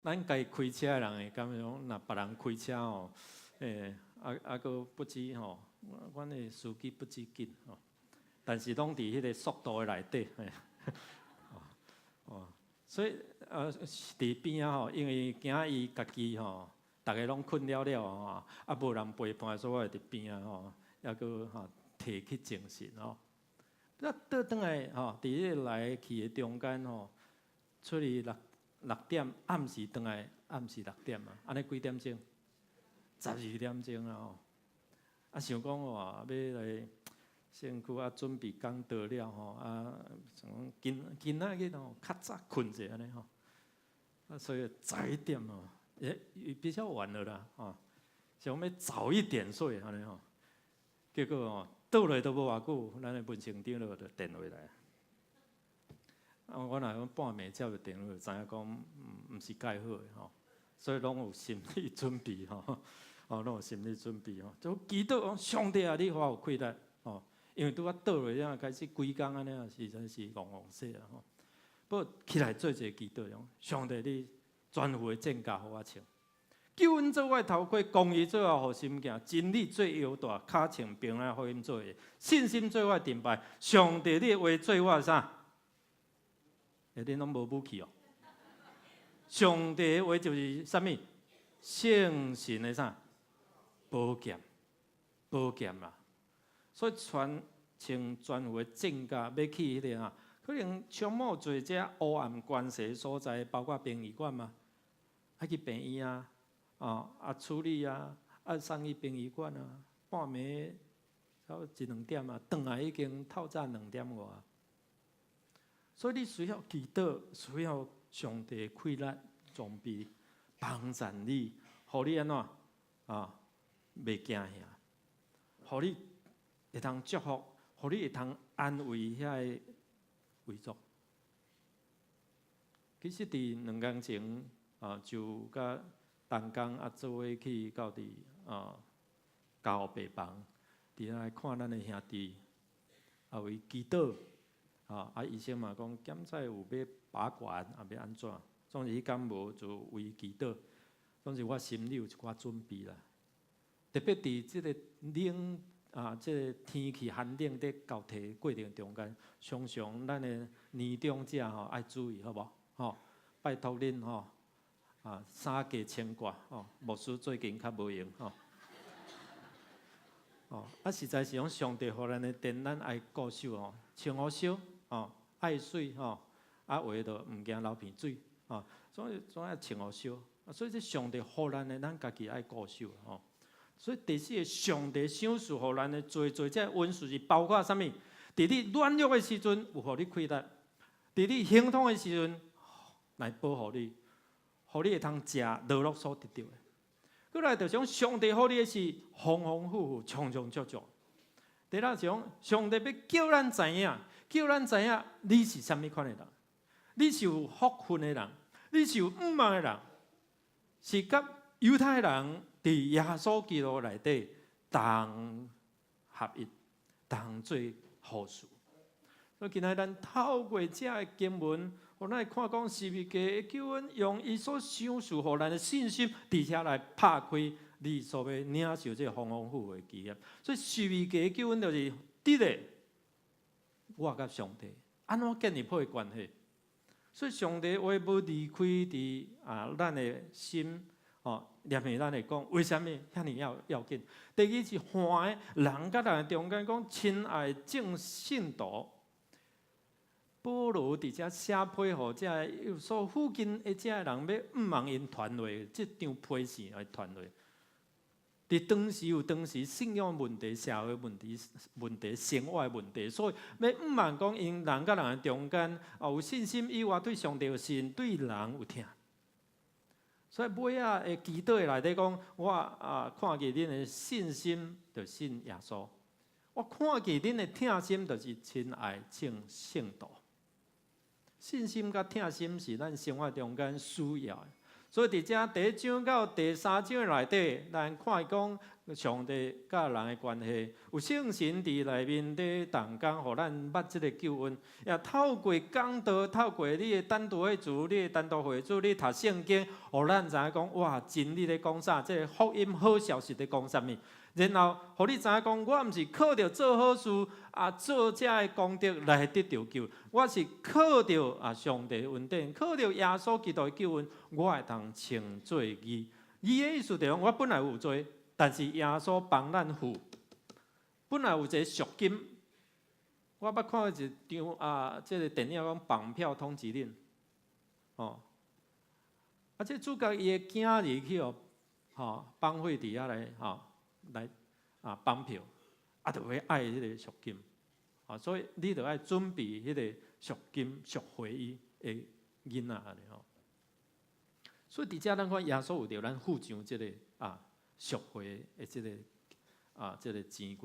咱家開車的人會感覺講，若別人開車吼，啊啊，閣不止吼，阮的司機不止緊吼，但是攏佇彼个速度的內底，哦，所以佇邊仔吼，因為驚伊家己吼，逐个攏睏了了吼，啊無人陪伴，所以我會佇邊仔吼，猶閣吼提起精神吼。啊，倒轉來吼，佇彼个來去的中間吼，出去六點，暗時轉來暗時六點啊，按呢幾點鐘？12點鐘啊吼。啊，想講哇，欲來身軀啊準備講道了吼，啊，想講今今仔日吼較早睏者按呢吼，啊，所以早一點哦，也比較晚了啦，吼，想欲早一點睡按呢吼，結果吼倒落都無偌久，咱的文成長就電話來。啊，我若講半暝接著電話，就知影講毋是蓋好的吼，所以攏有心理準備吼，哦，攏有心理準備吼，就祈禱講上帝啊，你予我有氣力吼，因為拄仔倒落了開始規工按呢啊，實在是戇戇勢啊吼。不過起來做一个祈禱，講上帝你全副的戰甲予我穿，救恩做我的頭盔，公義做我護心鏡，真理做腰帶，跤穿平安福音做鞋，信心做我的盾牌。上帝你的話做我的啥？欸，恁攏無武器哦。上帝的話就是啥物？聖神的啥？寶劍，寶劍啦。所以穿穿全副的戰甲，欲去彼个啊，可能充滿濟這黑暗權勢所在，包括殯儀館嘛，愛去病院啊，啊處理啊，啊送去殯儀館啊，半暝差不多一兩點啊，轉來已經透早兩點外。所以你需要祈禱，需要上帝的氣力裝備幫助你，予你按怎啊？袂驚嚇，予你會當祝福，予你會當安慰遐個遺族。其實佇2工前啊，就佮同工啊做伙去到佇啊加護病房，佇遐看咱的兄弟，啊為祈禱。啊，醫生嘛講檢查有欲拔管，啊欲按怎？總是彼工無就為祈禱。總是我心裡有一寡準備啦。特別佇這个冷啊，這个天氣寒冷佇交替過程中間，常常咱的年長者吼愛注意，好無？吼，拜託恁吼啊，衫加穿掛吼。牧師最近較無閒吼。哦，啊，實在是講上帝予咱的電，咱愛顧守吼，穿予少。哦，愛媠吼，啊話就毋驚流鼻水，吼，所以總愛穿予少。所以這上帝予咱的，咱家己愛顧守吼。所以第四个，上帝賞賜予咱的濟濟這恩賜是包括啥物？佇你軟弱的時陣有予你氣力，佇你胸痛的時陣來保護你，予你會通食勞碌所得著的。閣來就是講，上帝予你的是豐豐富富、充充足足。第六是講，上帝欲叫咱知影，叫咱知影你是啥物款的人，你是有福分的人，你是有向望的人，是佮猶太人佇耶穌基督內底同合一，同做後嗣。所以今仔咱透過這个經文，予咱會看講十字架的救恩，用伊所賞賜予咱的信心，佇遐來拍開你所欲領受這個豐豐富富的基業。所以十字架的救恩就是佇咧我佮上帝按怎建立好的關係。所以上帝話無離開佇啊咱的心，哦，念的咱會講為啥物遐爾要要緊？第二是看的人佮人中間講，親愛眾聖徒。保羅佇遮寫批予遮以弗所附近的遮人，欲向望𪜶傳話，這張批信來傳話。佇當時有當時信仰問題、社會問題、問題、生活的問題，所以欲向望講，𪜶人佮人的中間啊有信心以外，對上帝有信，對人有疼。所以尾仔的祈禱內底講，我啊看見恁的信心，就信耶穌；我看見恁的疼心，就是親愛眾聖徒。信心佮疼心是咱生活中間需要的，所以佇遮第一章到第三章內底，咱看講上帝佮人的關係，有聖神佇內面咧同工，予咱捌這个救恩。也透過講道，透過你的單獨會組，你的單獨會組，你讀聖經，予咱知影講，哇，真理咧講啥？這个福音好消息咧講啥物？然後，予你知影講，我毋是靠著做好事啊，做這个功德來得著救。我是靠著啊上帝恩典，靠著耶穌基督的救恩，我會當稱做義。義的意思就是講，我本來有罪，但是耶穌幫咱付。本來有一个贖金，我捌看過一張啊，這个電影講綁票通緝令，哦，啊，這主角伊的囝兒去予吼綁匪佇遐來吼來啊綁票，啊，就會愛彼個贖金，啊，所以你著愛準備彼個贖金贖回伊的囡仔按呢吼。所以佇遮咱看耶穌為著咱付上這个啊贖回的這个啊這个錢銀。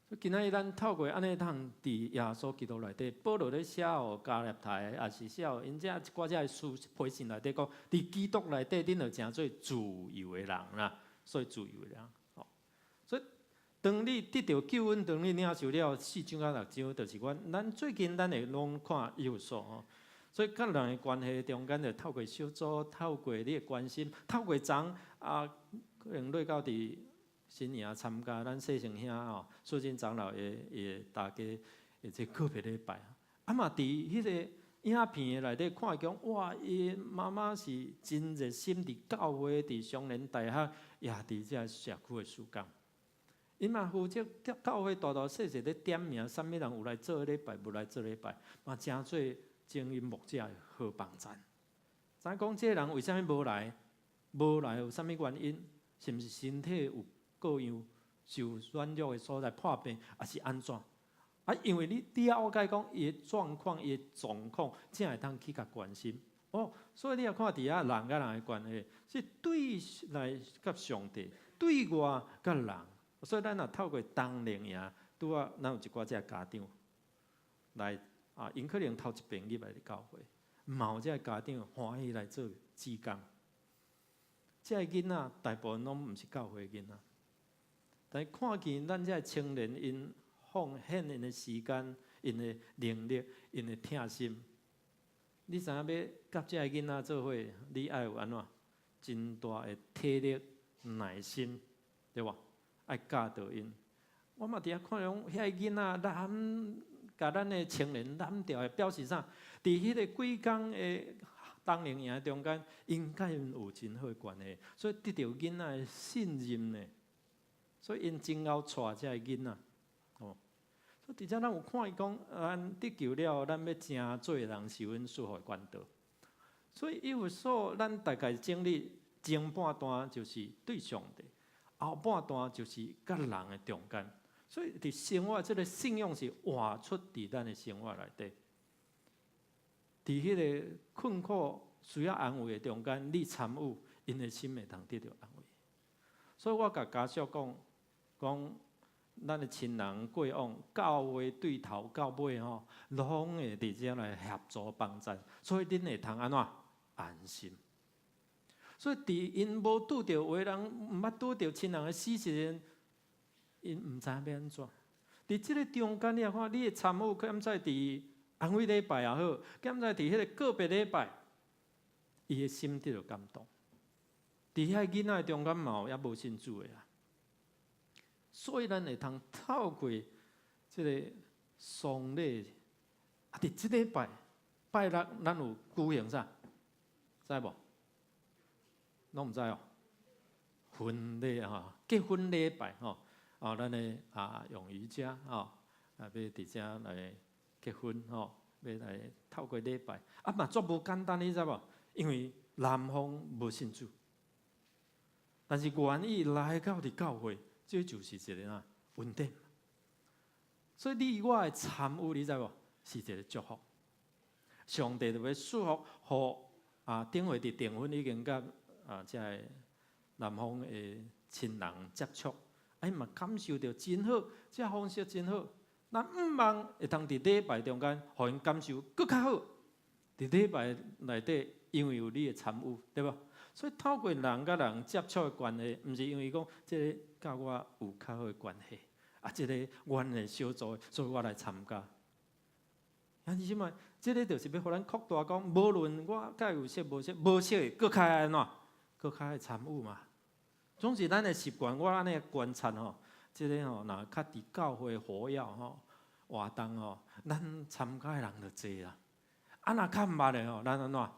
所以今仔日咱透過按呢通佇耶穌基督內底，保羅咧寫予加拉太，抑是寫予𪜶遮一寡遮的書批信內底講，佇基督內底，恁就成做自由的人啦。所以自由的人，吼。所以當你得著救恩，當你領受了四章到六章，就是阮咱最近咱會攏看以弗所吼。所以佮人的關係中間，就透過小組，透過你的關心，透過昨啊，可能落到佇新營參加咱細成兄吼，素貞長老的伊的大家的這個別禮拜，啊嘛佇彼个影片的內底看講，哇，伊媽媽是真熱心佇教會、佇雙聯大學，也佇這社區的事工。伊嘛負責教會大大細細咧點名，啥物人有來做禮拜，無來做禮拜，嘛成做精英牧者的好幫贊。知影講這个人為啥物無來？無來有啥物原因？是毋是身體有各樣受軟弱的所在破病，抑是按怎？啊，因為你了解講伊的狀況、伊的狀況，才會當去共關心。哦，所以你若看佇遐人佮人的關係，是對內佮上帝，對外佮人。所以咱若透過冬令營，拄仔咱有一寡這家長來啊，𪜶可能頭一遍入來教會，嘛有這家長歡喜來做志工。這个囡仔大部分攏毋是教會囡仔，但是看見咱這个青年𪜶奉獻𪜶的時間、𪜶的能力、𪜶的疼心，你知影欲佮這个囡仔做伙，你愛有按怎？真大的體力、耐心，對無？愛教導𪜶。我嘛佇遐看講，遐个囡仔攬共咱的青年攬著的，表示啥？佇彼个幾工的冬令營中間，𪜶佮𪜶有真好的關係，所以得著囡仔的信任呢。所以𪜶真𠢕帶這个囡仔，哦。所以佇遮咱有看伊講，咱得救了，咱欲成做人受恩賜福的管道。所以以弗所，咱大概整理前半段就是對上帝，後半段就是佮人的中間。所以佇生活這个信仰是活出佇咱的生活內底。佇彼个困苦需要安慰的中間，你參與，𪜶的心會當得著安慰。所以我共家屬講，講咱的親人過往教會對頭到尾吼，攏會佇遮來協助幫贊，所以恁會通按怎安心。所以佇𪜶無拄著有的人毋捌拄著親人的死時陣，𪜶毋知影欲按怎。佇這个中間，你若看你的參與，敢在佇安慰禮拜也好，敢在佇彼个告別禮拜，伊的心得著感動。佇遐囡仔中間嘛有猶無信主的啊，所以咱會通透過這个喪禮，啊，佇這禮拜拜六，咱有舉行啥？知無？攏毋知哦。婚禮吼，結婚禮拜吼，哦，咱的啊永瑜家吼，啊，欲佇遮來結婚吼，欲來透過禮拜，啊嘛足無簡單，你知無？因為男方無信主，但是願意來到佇教會，這就是一个啥恩典。所以你我的參與，你知無？是一个祝福。上帝就欲賜福，予啊，頂回佇訂婚已經佮啊，這个男方的親人接觸，哎嘛感受著真好，這個方式真好。咱向望會當佇禮拜中間，予𪜶感受閣較好。佇禮拜內底，因為有你的參與，對無？所以透過人佮人接觸的關係，毋是因為講這个佮我有較好的關係，啊，這个阮的小組，所以我來參加。兄弟姊妹，這个就是欲予咱擴大講，無論我佮伊有熟無熟，無熟的，閣較愛按怎？閣較愛參與嘛。總是咱的習慣，我按呢觀察吼，這个吼，若較佇教會活躍吼活動吼，咱參加的人就濟啦。啊，若較毋捌的吼，咱按怎？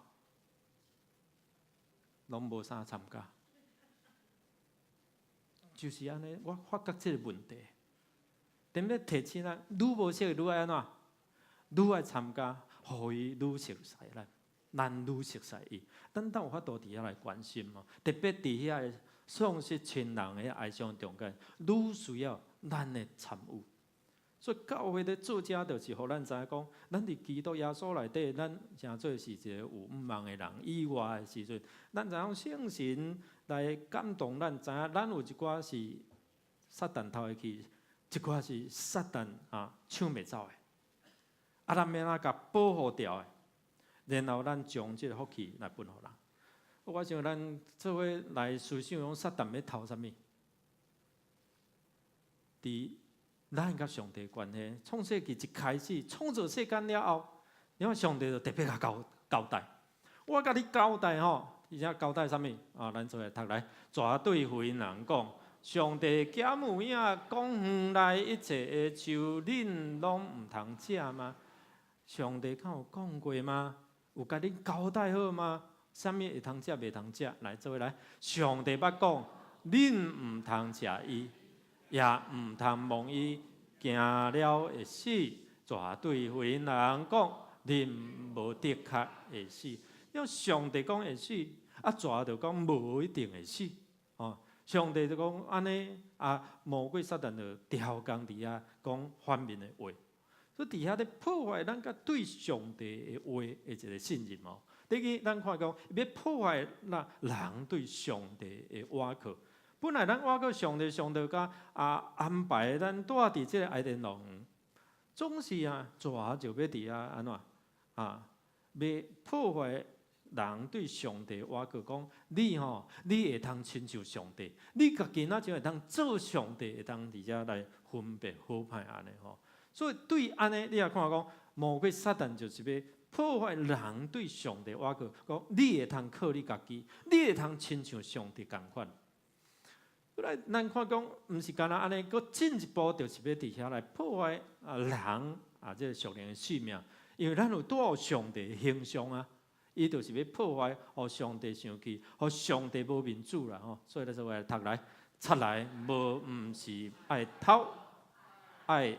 攏無啥參加。就是按呢，我發覺這个問題。踮咧提醒咱，愈無熟愈愛按怎？愈愛參加，予伊愈熟似咱，咱愈熟似伊。咱敢有法度佇遐來關心吼？特別佇遐个喪失親人的哀傷中間，愈需要咱的參與。所以教會咧做這，就是予咱知影講，咱佇基督耶穌內底，咱誠做是一个有向望的人。以外的時陣，咱知影聖神來感動咱，知影咱有一寡是撒旦偷會去，一寡是撒旦啊搶袂走的。啊，咱欲按怎共保護牢的？然後咱將這个福氣來分予人。我想咱做伙來思想講，撒旦欲偷啥物？佇咱佮上帝關係，創世記一開始創造世間了後，你看上帝就特別共交交代。我共你交代吼，而且交代啥物？啊，咱做伙讀來，蛇對婦人講：上帝敢有影講園內一切的樹，恁攏毋通食嗎？上帝敢有講過嗎？有共恁交代好嗎？啥物會通食，袂通食？來做伙來，上帝捌講，恁毋通食伊，也毋通摸伊，驚了會死。蛇對婦人講，恁無的確會死。因為上帝講會死，啊蛇就講無一定會死。哦，上帝就講按呢，啊魔鬼撒旦就刁工佇遐講反面的話，所以佇遐咧破壞咱佮對上帝的話的一个信任哦。第二，咱看講欲破壞咱人對上帝的倚靠。本來咱倚靠上帝，上帝共啊安排咱蹛佇這个伊甸樂園，總是啊，蛇就欲佇遐按怎啊，欲破壞人對上帝倚靠，講你吼，你會通親像上帝，你家己若像會通做上帝，會當佇遮來分別好歹按呢吼。所以對按呢，你也看講魔鬼撒旦就是欲破壞人對上帝倚靠，講你會通靠你家己，你會通親像上帝仝款。來，咱看講，毋是干焦按呢，閣進一步就是欲佇遐來破壞啊人啊，這个屬靈的性命，因為咱有帶上帝的形象啊，伊就是欲破壞，予上帝生氣，予上帝無面子啦吼。所以咱做伙讀來，賊來無毋是愛偷愛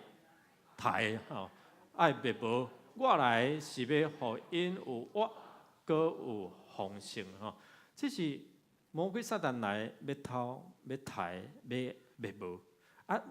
刣吼，愛滅無。我來是欲予𪜶有活，閣有豐盛吼。這是魔鬼撒旦來欲偷、欲刣、欲滅無。啊，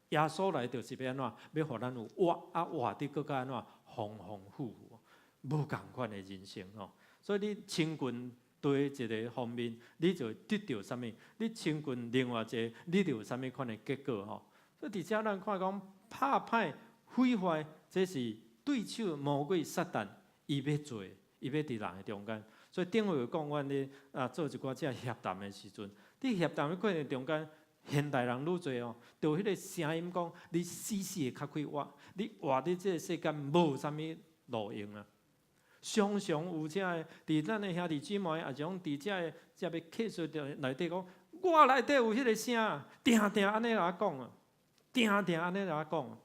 耶穌來就是欲按怎？欲予咱有活，啊活得閣較按怎？豐豐富富，無仝款的人生吼。所以你親近對一个方面，你就會得著啥物？你親近另外一个，你就有啥物款的結果吼。所以佇遮咱看講拍歹毀壞，這是對手魔鬼撒旦伊欲做，伊欲佇人的中間。所以頂回有講，阮咧啊做一寡這協談的時陣，佇協談的過程中間，現代人愈濟哦，就有彼个聲音講，你死死的較快活，你活佇這个世間無啥物路用啊。常常有這个，佇咱的兄弟姊妹，抑是講佇這个這个客室內底講，我內底有彼个聲，定定按呢共我講啊，定定按呢共我講。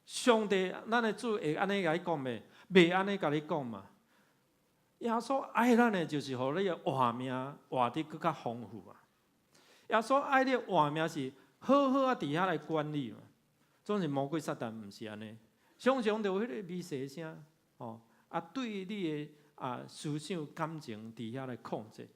上帝，咱的主會按呢共你講袂？袂按呢共你講嘛？耶穌愛咱的，就是予你的活命活得閣較豐富啊！耶穌愛你的活命是好好啊，佇遐來管理嘛。總是魔鬼撒旦毋是按呢，常常就有彼个微細聲，吼啊，對你的啊思想感情佇遐來控制。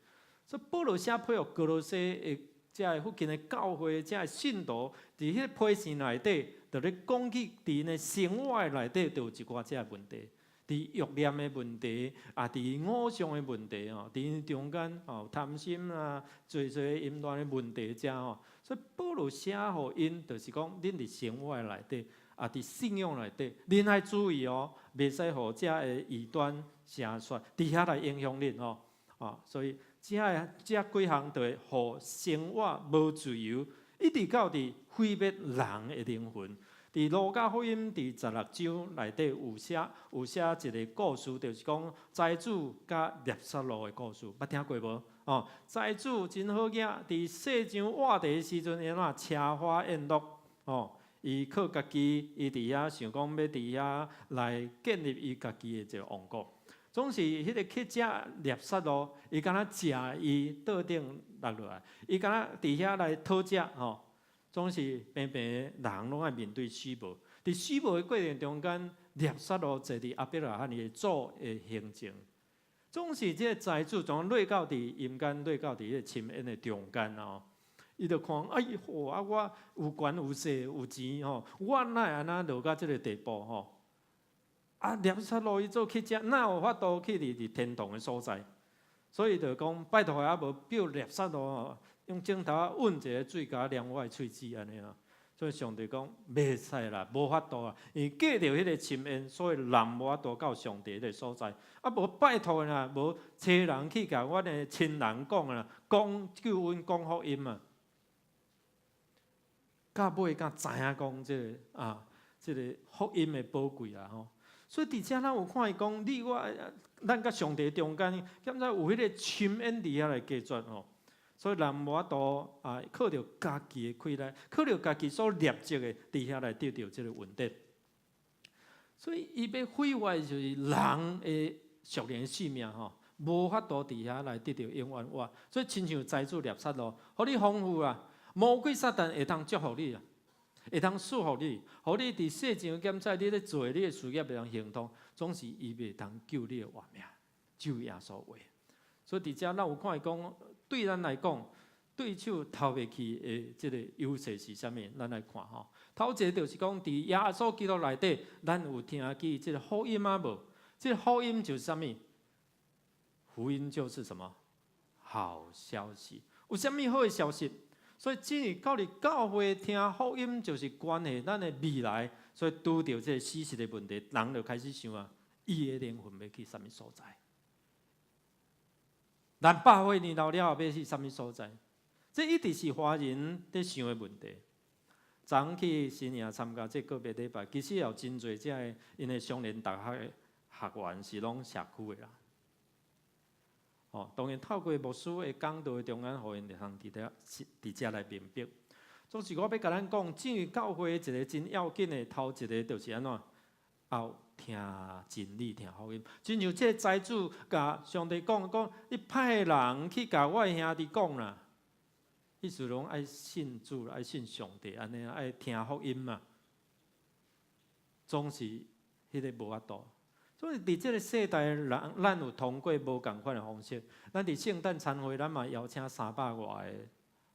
所以保羅寫批予歌羅西的這个附近的教會，這个信徒，佇彼个批信內底，就咧講起佇𪜶的生活內底，就有一寡這个問題。佇欲念的問題，啊，佇偶像的問題吼，佇𪜶中間吼貪心啊，濟濟淫亂的問題遮吼，所以保羅寫予𪜶，就是講恁佇生活內底，啊，佇信仰內底，恁愛注意哦，袂使予這个異端邪說佇遐來影響恁吼，啊，所以這幾項就會予生活無自由，一直到佇毀滅人的靈魂。佇路加福音佇16章內底有寫一个故事，就是講財主佮納撒路的故事，捌聽過無？哦，財主真好額，佇世上活佇的時陣，伊按怎奢華宴樂？哦，伊靠家己，伊佇遐想講欲佇遐來建立伊家己的一个王國。總是彼个乞者納撒路，伊敢若食伊桌頂落落來，伊敢若佇遐來討食吼。總是平平的人攏愛面對死亡。佇死亡的過程中間，納撒路坐佇亞伯拉罕的祖的胸前。總是這个財主總落到佇陰間，落到佇彼个深淵的中間哦。伊就看，哎喲，啊我有權有勢有錢吼，我哪會按呢落到這个地步吼？啊，納撒路伊做乞者，哪有法度去佇天堂的所在？所以就講，拜託啊，無叫納撒路吼，用指頭仔塭一个水，共我黏我的喙齒按呢啊。所以上帝講，袂使啦，無法度啊，因為隔著彼个深淵，所以人無法度到上帝彼个所在。啊，無拜託啦，無差人去共阮的親人講啊，講救恩，講福音啊。到尾才知影講這个啊，這个福音的寶貴啊吼。所以佇遮咱有看伊講，你我咱佮上帝中間，敢知有彼个深淵佇遐來隔絕吼。所以人無法度啊，靠著家己的氣力，靠著家己所累積的，佇遐來得著這个恩典。所以伊欲毀壞就是人的屬靈性命吼，無法度佇遐來得著永遠活。所以親像財主納撒路，予你豐富啊，魔鬼撒旦會當祝福你啊，會當賜福你，予你佇世上檢查你咧做你的事業會當亨通，總是伊袂當救你的活命，只有耶穌話。所以佇遮咱有看伊講，對咱來講，對手刣袂去的這个優勢是啥物？咱來看吼。頭一个就是講，佇耶穌基督內底，咱有聽見這个福音啊無？這个福音就是啥物？福音就是什麼？好消息。有啥物好的消息？所以，進入到佇教會聽福音，就是關係咱的未來。所以，拄著這个死實的問題，人就開始想啊，伊的靈魂欲去啥物所在？咱百歲年老了後欲去啥物所在？這一直是華人佇想的問題。昨昏去新營參加這個告別禮拜，其實也有真濟這个𪜶的雙聯大學的學員是攏社區的啦。哦，當然透過牧師的講道的中間，予𪜶會通佇遮來明白。總是我欲共咱講，進入教會一个真要緊的頭一个就是按怎？有聽真理、聽福音。親像這个財主共上帝講講，你派人去共我的兄弟講啦。意思攏愛信主，愛信上帝，按呢愛聽福音嘛。總是彼个無法度。所以佇這个世代人，咱有通過無仝款的方式。咱佇聖誕餐會，咱嘛邀請300外个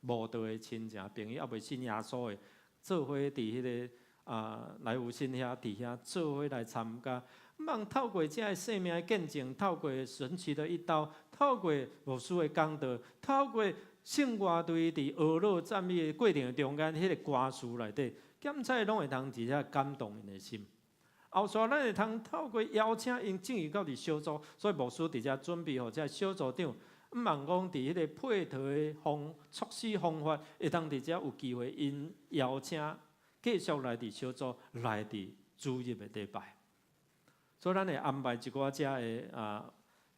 慕道的親情朋友，猶未信耶穌的，做伙佇彼个啊來福信遐佇遐做伙來參加。望透過這个生命的見證，透過神奇的一刀，透過牧師的講道，透過聖樂隊佇呵咾讚美的過程中間，彼个歌詞內底，檢採攏會通佇遮感動𪜶的心。後續咱會通透過邀請𪜶進入到佇小組，所以牧師佇遮準備予這小組長，毋望講佇彼个配套的方措施方法，會當佇遮有機會𪜶邀請繼續來佇小組來佇主日的禮拜。所以咱會安排一寡遮的啊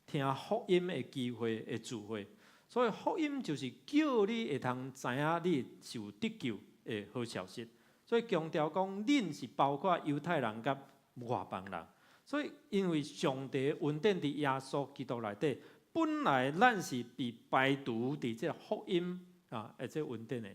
聽福音的機會的聚會。所以福音就是叫你會通知影你是有得救的好消息。所以強調講，恁是包括猶太人佮外邦人。所以因為上帝恩典佇耶穌基督內底，本來咱是被排除佇這個福音啊，的這個恩典的。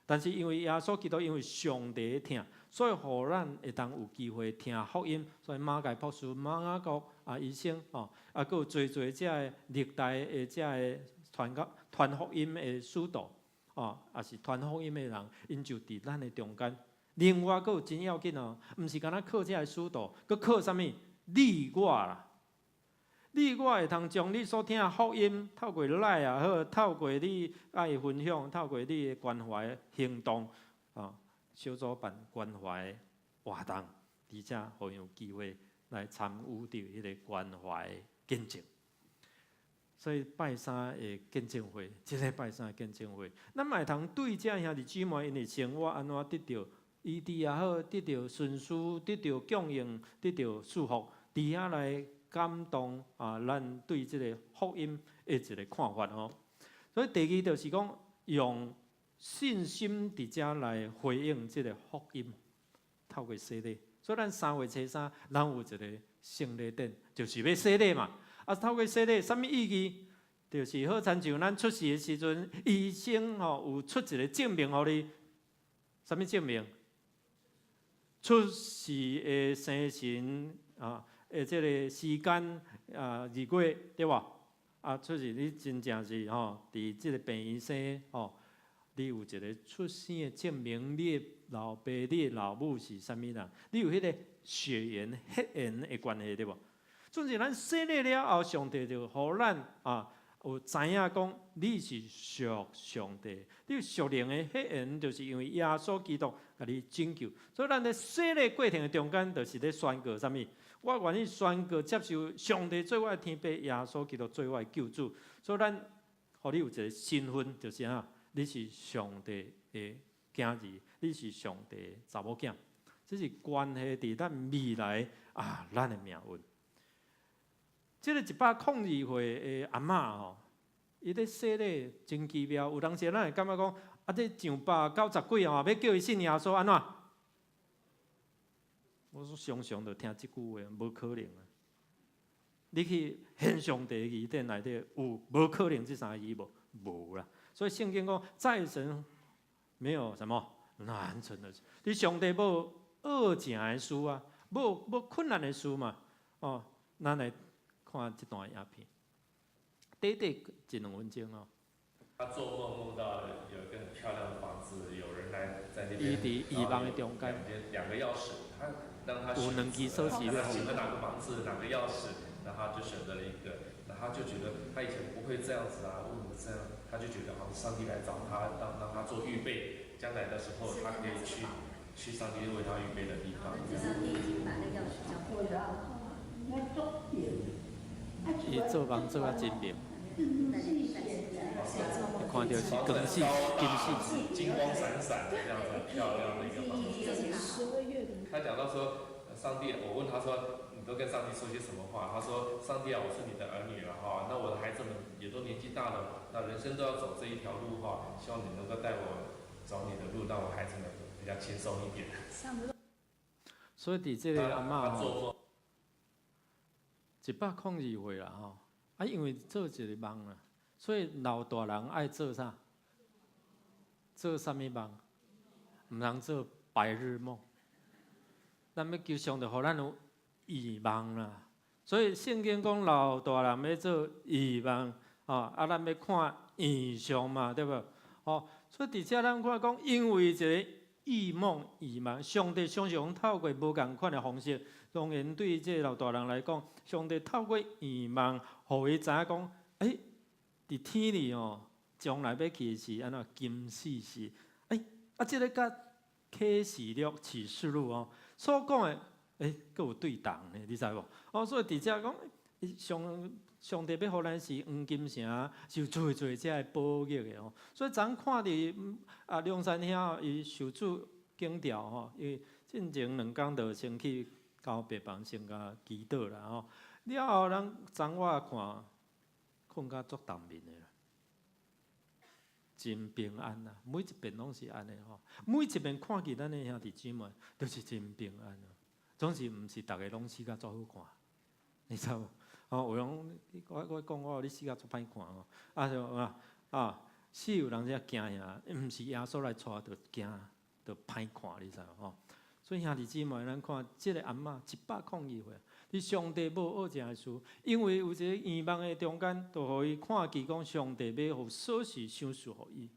但是因為耶穌基督因為上帝的疼，所以予咱會當有機會聽福音。所以馬偕博士、馬雅各啊醫生吼，啊，閣有濟濟這个歷代的這个傳教傳福音的使徒，哦，也是傳福音的人，𪜶就佇咱的中間。另外，閣有真要緊哦，毋是干焦靠這个使徒，閣靠啥物？你我啦，你我會通將你所聽的福音，透過 LINE 也好，透過你愛分享，透過你的關懷行動，啊，小組辦關懷活動，而且予𪜶有機會來參與著彼个關懷見證。所以拜三的見證會，這个拜三的見證會，咱嘛會通對這兄弟姊妹𪜶的生活按怎得著醫治也好，得著順遂，得著供應，得著祝福，佇遐來感動啊，咱對這个福音的一个看法吼。所以第二就是講，用信心佇遮來回應這个福音，透過洗禮。所以咱3月初3，咱有一个聖禮典，就是欲洗禮嘛。啊，透過洗禮，啥物意義？就是好親像咱出世的時陣，醫生吼有出一个證明予你，啥物證明？出世的生辰啊，的這个時間啊，日月對無？啊，出世你真正是吼，佇這个病院生吼，你有一个出生的證明，你的老爸、你的老母是啥物人？你有彼个血緣、血緣的關係對無？總之，咱洗禮了後，上帝就予咱啊，有知影講你是屬上帝，你有屬靈的血緣，就是因為耶穌基督共你拯救。所以，咱佇洗禮過程的中間，就是咧宣告啥物？我願意宣告接受上帝做我的天父，耶穌基督做我的救主。所以，咱予你有一个身份，就是啥？你是上帝的囝兒，你是上帝的查某囝，這是關係佇咱未來啊，咱的命運。這个102歲的阿嬤吼，伊咧洗禮真奇妙。有當時咱會感覺講，啊，這上百九十幾吼，欲叫伊信耶穌按怎？我說常常就聽這句話，無可能啊！你去獻上帝字典內底有無可能這三个字無？無啦。所以聖經講，在神沒有什麼難成的事。佇上帝無惡成的事啊，無困難的事嘛。哦，咱來看這段影片，短短一兩分鐘哦。他做夢夢到有一個很漂亮的房子，有人來在那邊。伊佇異夢的中間。兩個鑰匙，他讓他有兩支鎖匙。他選擇哪個房子，哪個鑰匙，然後他就選擇了一個，然後他就覺得他以前不會這樣子啊，為什麼這樣？他就覺得好像上帝來找他，讓他做預備，將來的時候他可以去上帝為他預備的地方。上帝已經把那鑰匙交給他。伊做夢做啊真明，看著是光死金死，金光閃閃的這樣子，很漂亮的一個房子。他講到說，上帝，我問他說，你都跟上帝說些什麼話？他說，上帝啊，我是你的兒女了哈，那我的孩子們也都年紀大了，那人生都要走這一條路哈，希望你能夠帶我走你的路，讓我孩子們比較輕鬆一點。所以佇這个阿嬤吼，102歲啦吼，啊，因為做一个夢啦，所以老大人愛做啥？做啥物夢？毋通做白日夢。咱欲求上帝，予咱有異夢啦。所以聖經講老大人欲做異夢，吼，啊，咱欲看異象嘛，對無？吼，所以佇遮咱看講，因為一个異夢異夢，上帝常常透過無仝款的方式，當然對這个老大人來講，上帝透過異夢，予伊知影講，欸，佇天裡哦，將來欲去的是按怎金四世，欸，啊，這个佮啟示錄啟示錄哦，所講的，欸，閣有對同呢，你知無？哦，所以佇遮講，上帝欲予咱是黃金城，是有濟濟遮的寶玉的哦。所以昨昏看佇啊龍山兄伊受主景調吼，伊進前兩工就先去交別房先共祈禱啦吼。了後，咱昨我看，睏甲足淡眠的啦，真平安啊！每一遍攏是按呢吼，每一遍看見咱的兄弟姊妹，都是真平安啊。總是毋是逐个攏死甲足好看，你知無？哦，有人我講我你死甲足歹看吼，啊就啊啊死有人遮驚嚇，毋是耶穌來帶就驚，就歹看，你知無吼？所以兄弟姊妹，咱看這个阿嬤102歲，佇上帝無惡成的事，因為有一个異夢的中間，就予伊看見講上帝欲予鎖匙賞賜予伊。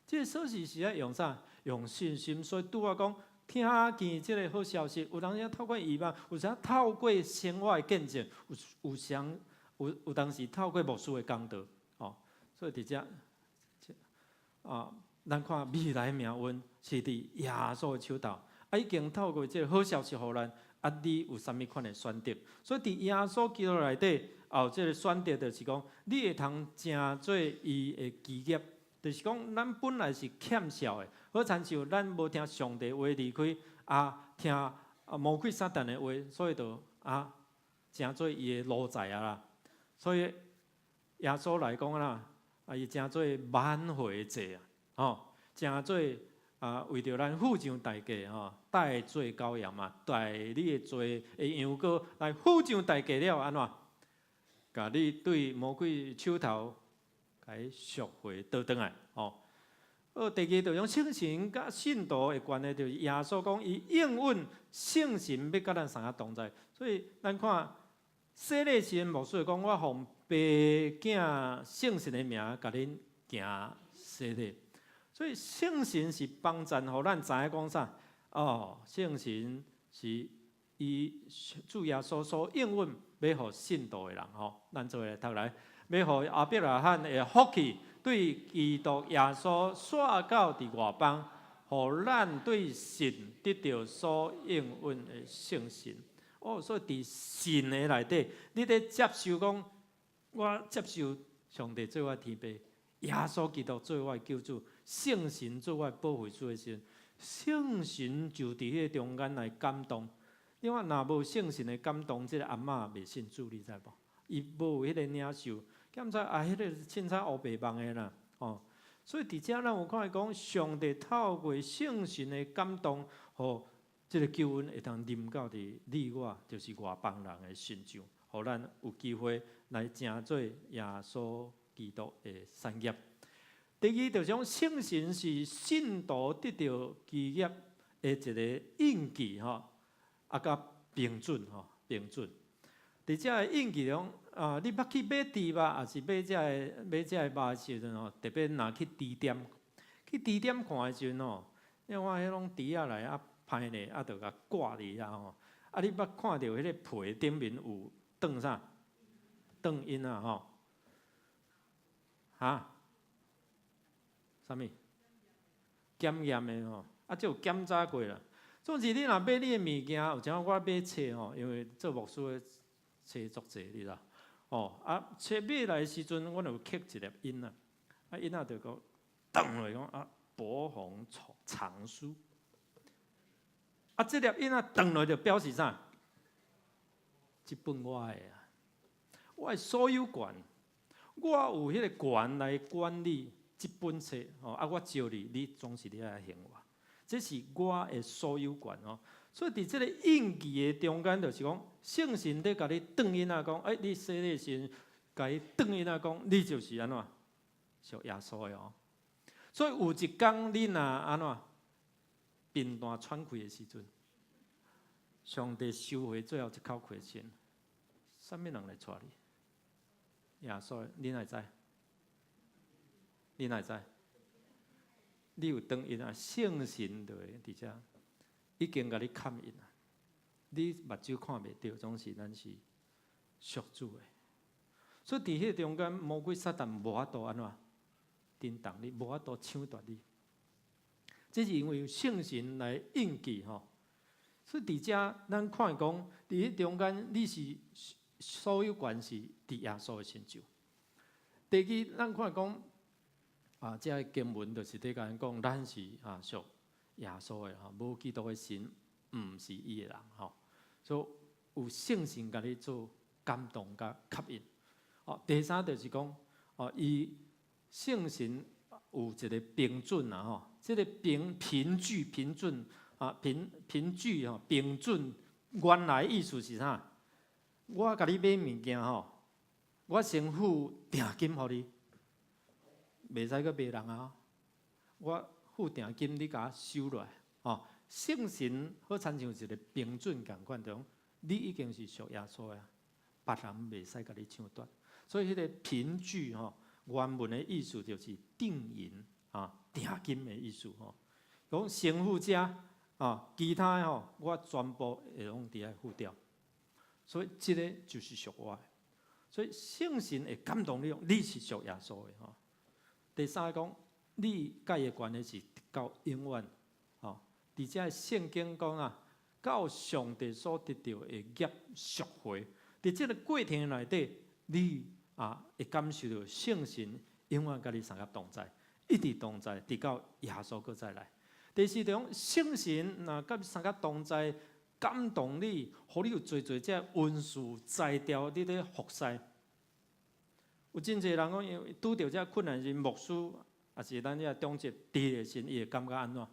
這个鎖匙是愛用啥？用信心。所以拄仔講，聽見這个好消息，有當時透過異夢，有時透過生活的見證，有當時透過牧師的講道，吼。所以佇遮，啊，咱看未來命運是佇耶穌的手頭，啊，已經透過這个好消息予咱，啊，你有啥物款的選擇？所以佇耶穌基督內底，也有這个選擇，就是講你會通成做伊的基業，就是講咱本來是欠數的，好親像咱無聽上帝話離開，啊，聽魔鬼撒旦的話，所以就成做伊的奴才啊啦。所以耶穌來講啦，伊成做挽回祭啊，吼，成做為著咱付上代價吼，代罪羔羊嘛，代你的罪的羊羔來付上代價了，按怎？共你對魔鬼手頭，共伊贖回倒轉來，吼。第二就用聖神佮信徒的關係，就是耶穌講伊應允聖神欲佮咱三個同在，所以咱看洗禮時陣牧師講，我奉父囝聖神的名，共恁行洗禮。所以聖神是幫贊，予咱知影講啥？哦，聖神是伊主耶穌所應允欲予信徒的人吼，咱做伙來讀來，欲予亞伯拉罕的福氣對基督耶穌紲到佇外邦，予咱對信得著所應允的聖神。哦，所以佇信的內底，你咧接受講，我接受上帝做我天父，耶穌基督做我的救主，聖神做我的保惠師的時陣，聖神就佇彼个中間來感動。你看，若無聖神的感動，這个阿嬤袂信主，你知無？伊無彼个領受，感覺啊，彼个凊彩烏白夢的啦，吼。所以佇遮咱有看見講，上帝透過聖神的感動，予這个救恩會當臨到佇你我，就是外邦人的身上，予咱有機會來成做耶穌基督的產業。第二，就是講聖神是信徒得著基業的一个印記吼，佮憑準吼，憑準。佇遮个印記中，你捌去買豬肉，抑是買這个肉的時陣吼，特別若去豬店，去豬店看的時陣吼，你看彼攏豬仔來歹咧，就共掛佇遐吼。你捌看著彼个皮頂面有斷啥？斷印啊吼？哈？啥物？檢驗的吼，這有檢查過啦。總之，你若買你的物件，有啥我買冊吼，因為做牧師的冊足濟，你知？哦，冊買來的時陣，阮有刻一粒印啊，印仔就講，斷落講啊，博宏藏書。這粒印仔斷落就表示啥？這本我的啊，我的所有權，我有彼个權來管理這本冊吼，我招你，你總是你愛還我，這是我的所有權哦。所以佇這个印記的中間，就是講聖神咧共你斷印仔講，你洗禮時共伊斷印仔講，你就是按怎屬耶穌的哦。所以有一工你若按怎貧惰喘氣的時陣，上帝收回最後一口氣時，啥物人來帶你？耶穌，你哪會知？你哪會知？你有斷印啊？聖神就會佇遮已經共你蓋印啊！你目睭看袂著，總是咱是屬主的。所以佇彼個中間，魔鬼撒旦無法度按怎震動你，無法度搶奪你。這是因為有聖神來印記吼。所以佇遮咱看講，佇彼中間你是所有權是佇耶穌的身上。第二，咱看講這个經文就是佇共咱講，咱是屬耶穌的吼，無基督的神毋是伊的人吼。所以有聖神共你做感動佮吸引。第三就是講，伊聖神有一个憑準啊吼，這个憑憑據憑準憑憑據吼，憑準原來意思是啥？我共你買物件吼，我先付定金予你，袂使閣賣人啊！我付定金，你共我收落來，吼。聖神好親像一个憑準仝款，就講你已經是屬耶穌的，別人袂使共你搶奪。所以彼个憑據吼，原文的意思就是定銀定金的意思吼。講先付這其他的吼，我全部會攏佇遐付掉。所以這个就是屬我的。所以聖神會感動你，你是屬耶穌的吼。第三講，你佮伊的關係是到永遠吼。佇遮聖經講啊，到上帝所得著的業贖回。佇這个過程內底，你啊會感受著聖神永遠佮你相佮同在，一直同在，直到耶穌閣再來。第四種，聖神若佮相佮同在，感動你，予你有濟濟這恩賜才調，你咧服侍。有真濟人講，因為拄著這困難時，牧師抑是咱這長執佇的時，伊會感覺按怎？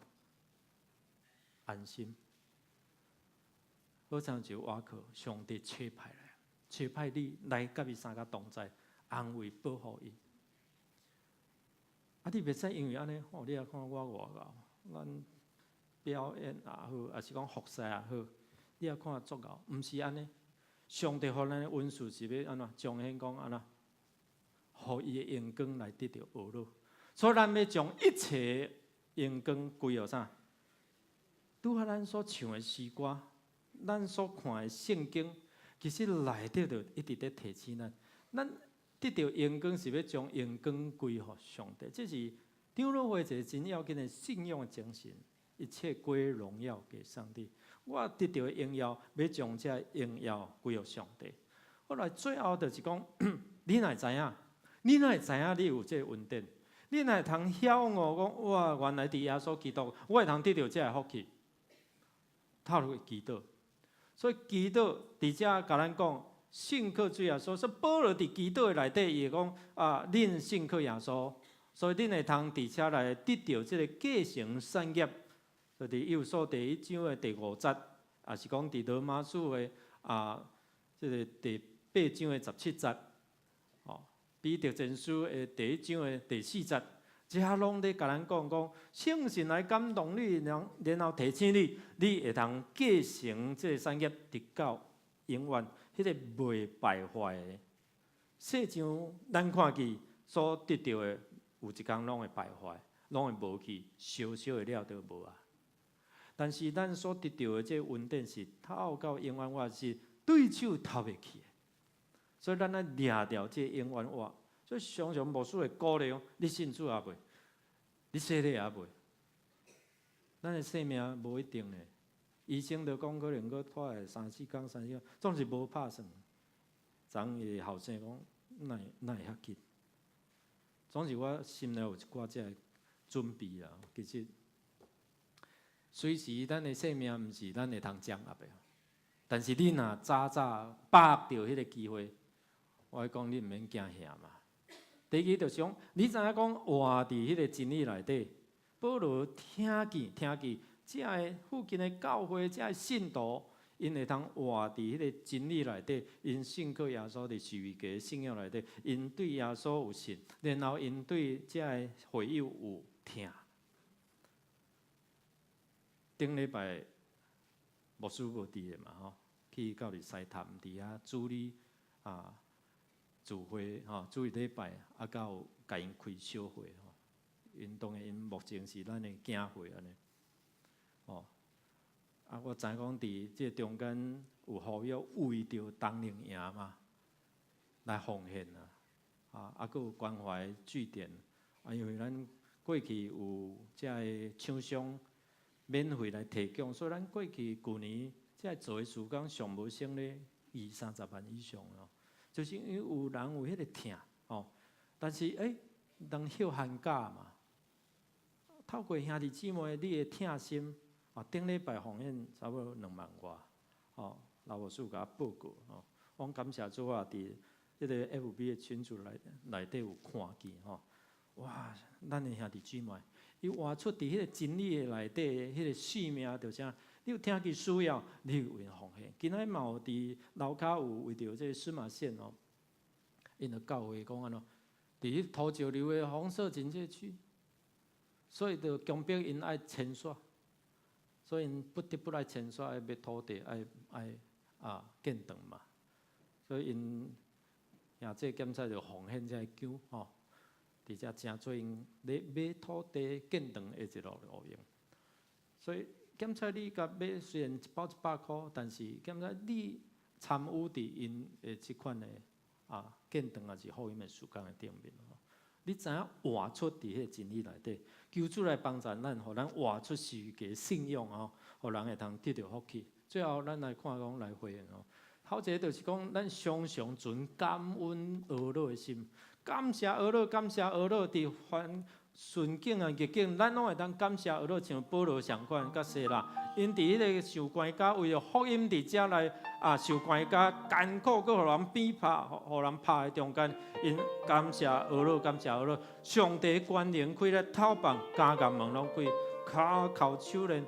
安心。好親像倚靠上帝差派來，差派你來佮伊相佮同在，安慰保護伊。啊，你袂使因為按呢，吼，你也看我偌𠢕，咱表演也好，抑是講服侍也好，你也看足𠢕，毋是按呢。上帝予咱的恩賜是欲按怎？彰顯講按怎？予伊的榮光來得著呵咾。所以咱欲將一切榮光歸予啥？拄仔咱所唱的詩歌，咱所看的聖經，其實內底就一直佇提醒咱，咱得著榮光是欲將榮光歸予上帝。這是長老會一个真要緊的信仰的精神，一切歸榮耀給上帝。我得著的榮耀，欲將這榮耀歸予上帝。後來最後就是講，你若會知影？你若會知影你有這个恩典？你若會通曉悟講，哇，原來佇耶穌基督，我會通得著這个福氣。透過祈禱，所以祈禱佇遮共咱講，信靠主耶穌。所以保羅佇祈禱的內底，伊會講啊，恁信靠耶穌，所以恁會通佇遮來得著這个繼承產業。所以佇以弗所第一章的第五節，抑是講佇羅馬書的啊，這个第八章的十七節，哦，彼得前書的第一章的第四節，這攏咧共咱講講，聖神來感動你，然後提醒你，你會通繼承這个產業，直到永遠，彼个袂敗壞的。世上咱看見所得著的，有一工攏會敗壞，攏會無去，燒燒會了就無啊。但是咱所得著的這個恩典是透到永遠活，是對手偷袂去的。所以咱愛掠著這個永遠活。所以常常牧師會鼓勵講：你信主猶未？你洗禮猶未？咱的生命無一定的。醫生就講可能閣拖會三四工、三四工，總是無拍算。昨昏伊後生講，哪會哪會遐緊？總是我心內有一寡這个準備啦。其實隨時咱的生命毋是咱會通掌握的，但是你若早早把握著彼个機會，我講你毋免驚嚇嘛。第二就是講，你知影講活佇彼个真理內底，保羅聽見這个附近的教會，這个信徒，𪜶會通活佇彼个真理內底，𪜶信靠耶穌佇十字架信仰內底，𪜶對耶穌有信，然後𪜶對這个會友有疼。頂禮拜牧師無佇的嘛吼，去到佇西潭佇遐主禮啊，聚會吼，主日禮拜啊，閣有共𪜶開小會吼。𪜶當然𪜶目前是咱的囝會按呢，吼。啊，我知影講佇這中間有呼籲為著冬令營嘛，來奉獻啊，啊，閣有關懷據點，啊，因為咱過去有這个廠商免費來提供，所以咱過去舊年這个做的事工上無省咧二三十萬以上咯，就是因為有人有彼个疼吼，但是人休寒假嘛，透過兄弟姊妹你的疼心，啊，頂禮拜奉獻差不多2萬外，吼，老牧師共我報告吼，我感謝主啊，佇這個 FB 的群組內底有看見吼，哇，咱的兄弟姊妹，伊活出佇彼个真理的內底彼个使命，就啥？你有聽見需要，你有為奉獻。今仔嘛有佇樓跤有為著這個司馬線哦，𪜶就教會講按怎，佇彼土石流的紅色警戒區，所以就強迫𪜶愛遷徙，所以𪜶不得不來遷徙，愛買土地，愛愛啊建堂嘛。所以𪜶也這檢察就奉獻這个姜吼，佇遮誠做𪜶咧買土地建堂的一路路用。所以檢察你共買雖然一包100箍，但是檢察你參與佇𪜶的這款的啊建堂抑是福音的事工的頂面吼，你知影活出佇彼个真理內底，求主來幫助咱，予咱活出十字架信仰吼，予人會通得著福氣。最後咱來看講來回應哦。頭一个就是講，咱常常存感恩哀樂的心，感謝哀樂，感謝哀樂，佇凡順境啊逆境，咱攏會當感謝哀樂，像保羅相款，佮西拉，𪜶佇彼个受關監，為著福音佇遮來啊受關監艱苦，閣予人鞭拍，予人拍的中間，𪜶感謝哀樂，感謝哀樂，上帝權能開咧透放，監獄門攏開，跤銬手鏈，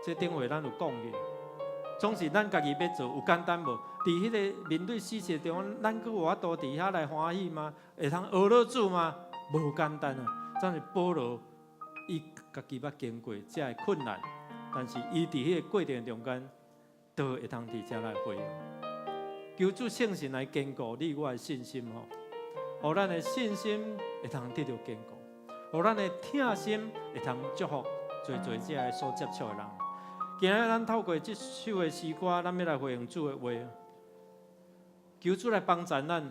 這頂回咱有講過。總是咱家己欲做，有簡單無？佇彼个面對死亡中，咱閣有法度佇遐來歡喜嗎？會通哀樂主嗎？無簡單啊！真是保羅，伊家己捌經過遮个困難，但是伊佇彼个過程中間，都會通佇遮來回應。求主聖神來堅固你我的信心吼，予咱的信心會通得著堅固，予咱的疼心會通祝福濟濟遮个所接觸的人。今日咱透過這首的詩歌，咱欲來回應主的話，求主來幫助咱，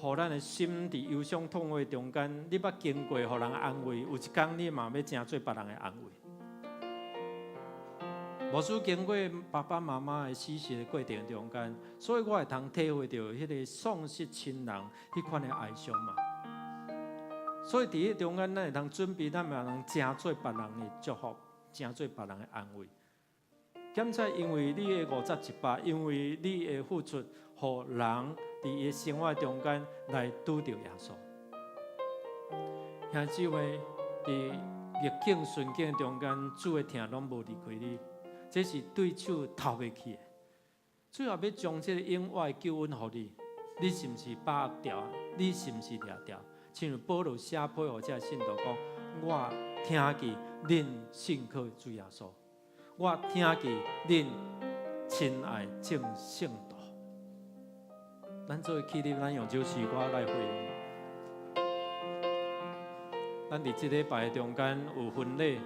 予咱的心佇憂傷痛悔中間，你捌經過予人安慰，有一工你嘛欲成做別人的安慰。牧師經過爸爸媽媽的死逝的過程中間，所以我會通體會著彼个喪失親人彼款的哀傷嘛。所以佇彼中間，咱會通準備，咱嘛通成做別人的祝福，成做別人的安慰。檢測因為你的5100，因為你的付出，予人佇伊的生活中間來拄著耶穌。兄姊妹，佇逆境順境中間，主的疼攏無離開你，這是對手頭袂去的。主若欲將這个永遠的救恩予你，你是毋是把握牢？你是毋是掠牢？親像保羅寫批予這信徒講：我聽見恁信靠主耶穌。我聽見恁親愛眾聖徒，咱做伙起立，咱用這首詩歌來回應。咱佇這禮拜中間有婚禮，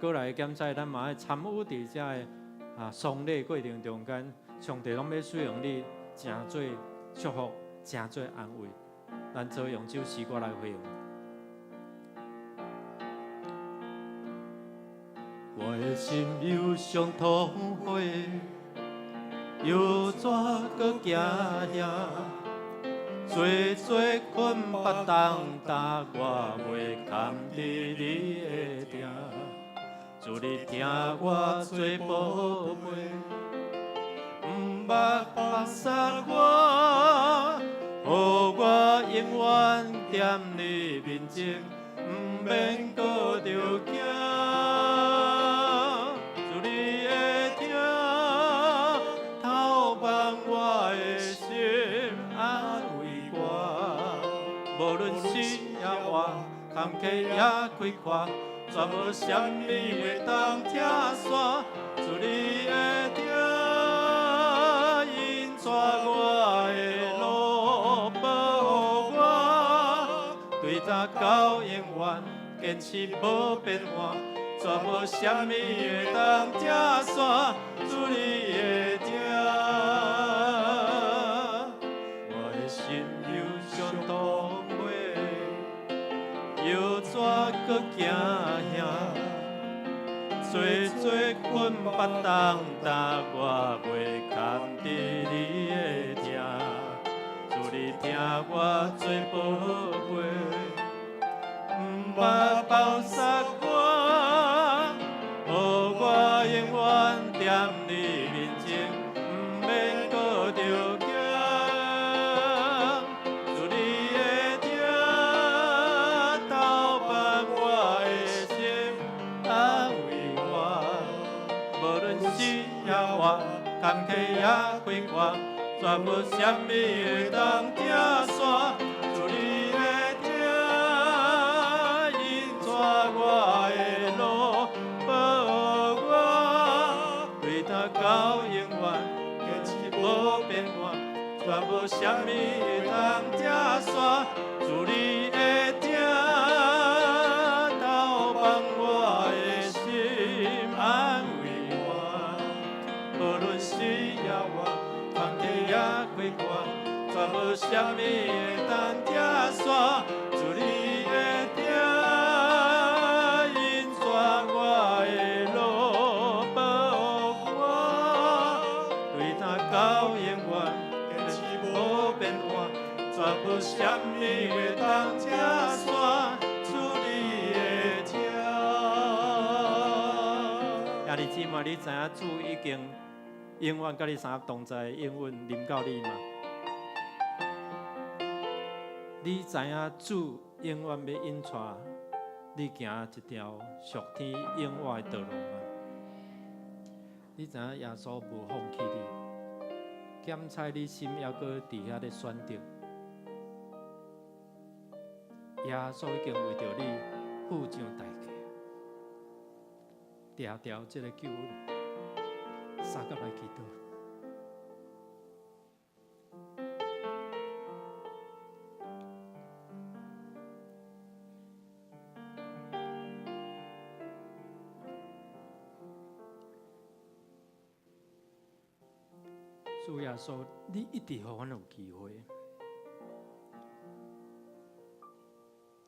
閣來檢查，咱嘛愛參與佇遮个喪禮過程中間，上帝攏欲使用你，成做祝福，成做安慰。咱做用這首詩歌來回應。我的心憂傷痛悔，猶怎閣驚嚇？濟濟困縛重擔，我袂堪佇你的疼。主你疼我做寶貝，毋捌放捒我，予我永遠踮你面前，毋免閣著驚。主你的疼透放我的心，安慰我。無論死抑活，坎坷抑開闊，絕無啥物會當拆散。主你的疼引帶我的路，保護我，對今到永遠，堅持無變換，絕無啥物會當拆散。主你的疼，我的心憂傷痛悔，猶怎閣驚嚇？濟濟困縛重擔，我袂堪佇你的疼。主你疼我做寶貝，毋捌放捒我，予我永遠踮你面前，毋免閣著驚。主你的疼透放我的心，安慰我。無論死抑活，坎坷抑開闊，絕無啥物會當拆散。主你的疼引帶我的路，保護我，對今到永遠，堅持無變換，絕無啥物會當拆散。主你的疼透放我的心，安慰我。無論死抑活，坎坷抑開闊，絕無啥物會當兄弟姊妹，你知影主已經永遠佮你三同在，永遠臨到你嗎？你知影主永遠欲引帶你行一條屬天永活的道路嗎？你知影耶穌無放棄你，檢採你心猶閣佇遐咧選擇。耶穌已經為著你付上代價，掠著這个救恩，相佮來祈禱。主耶穌，你一直予阮有機會，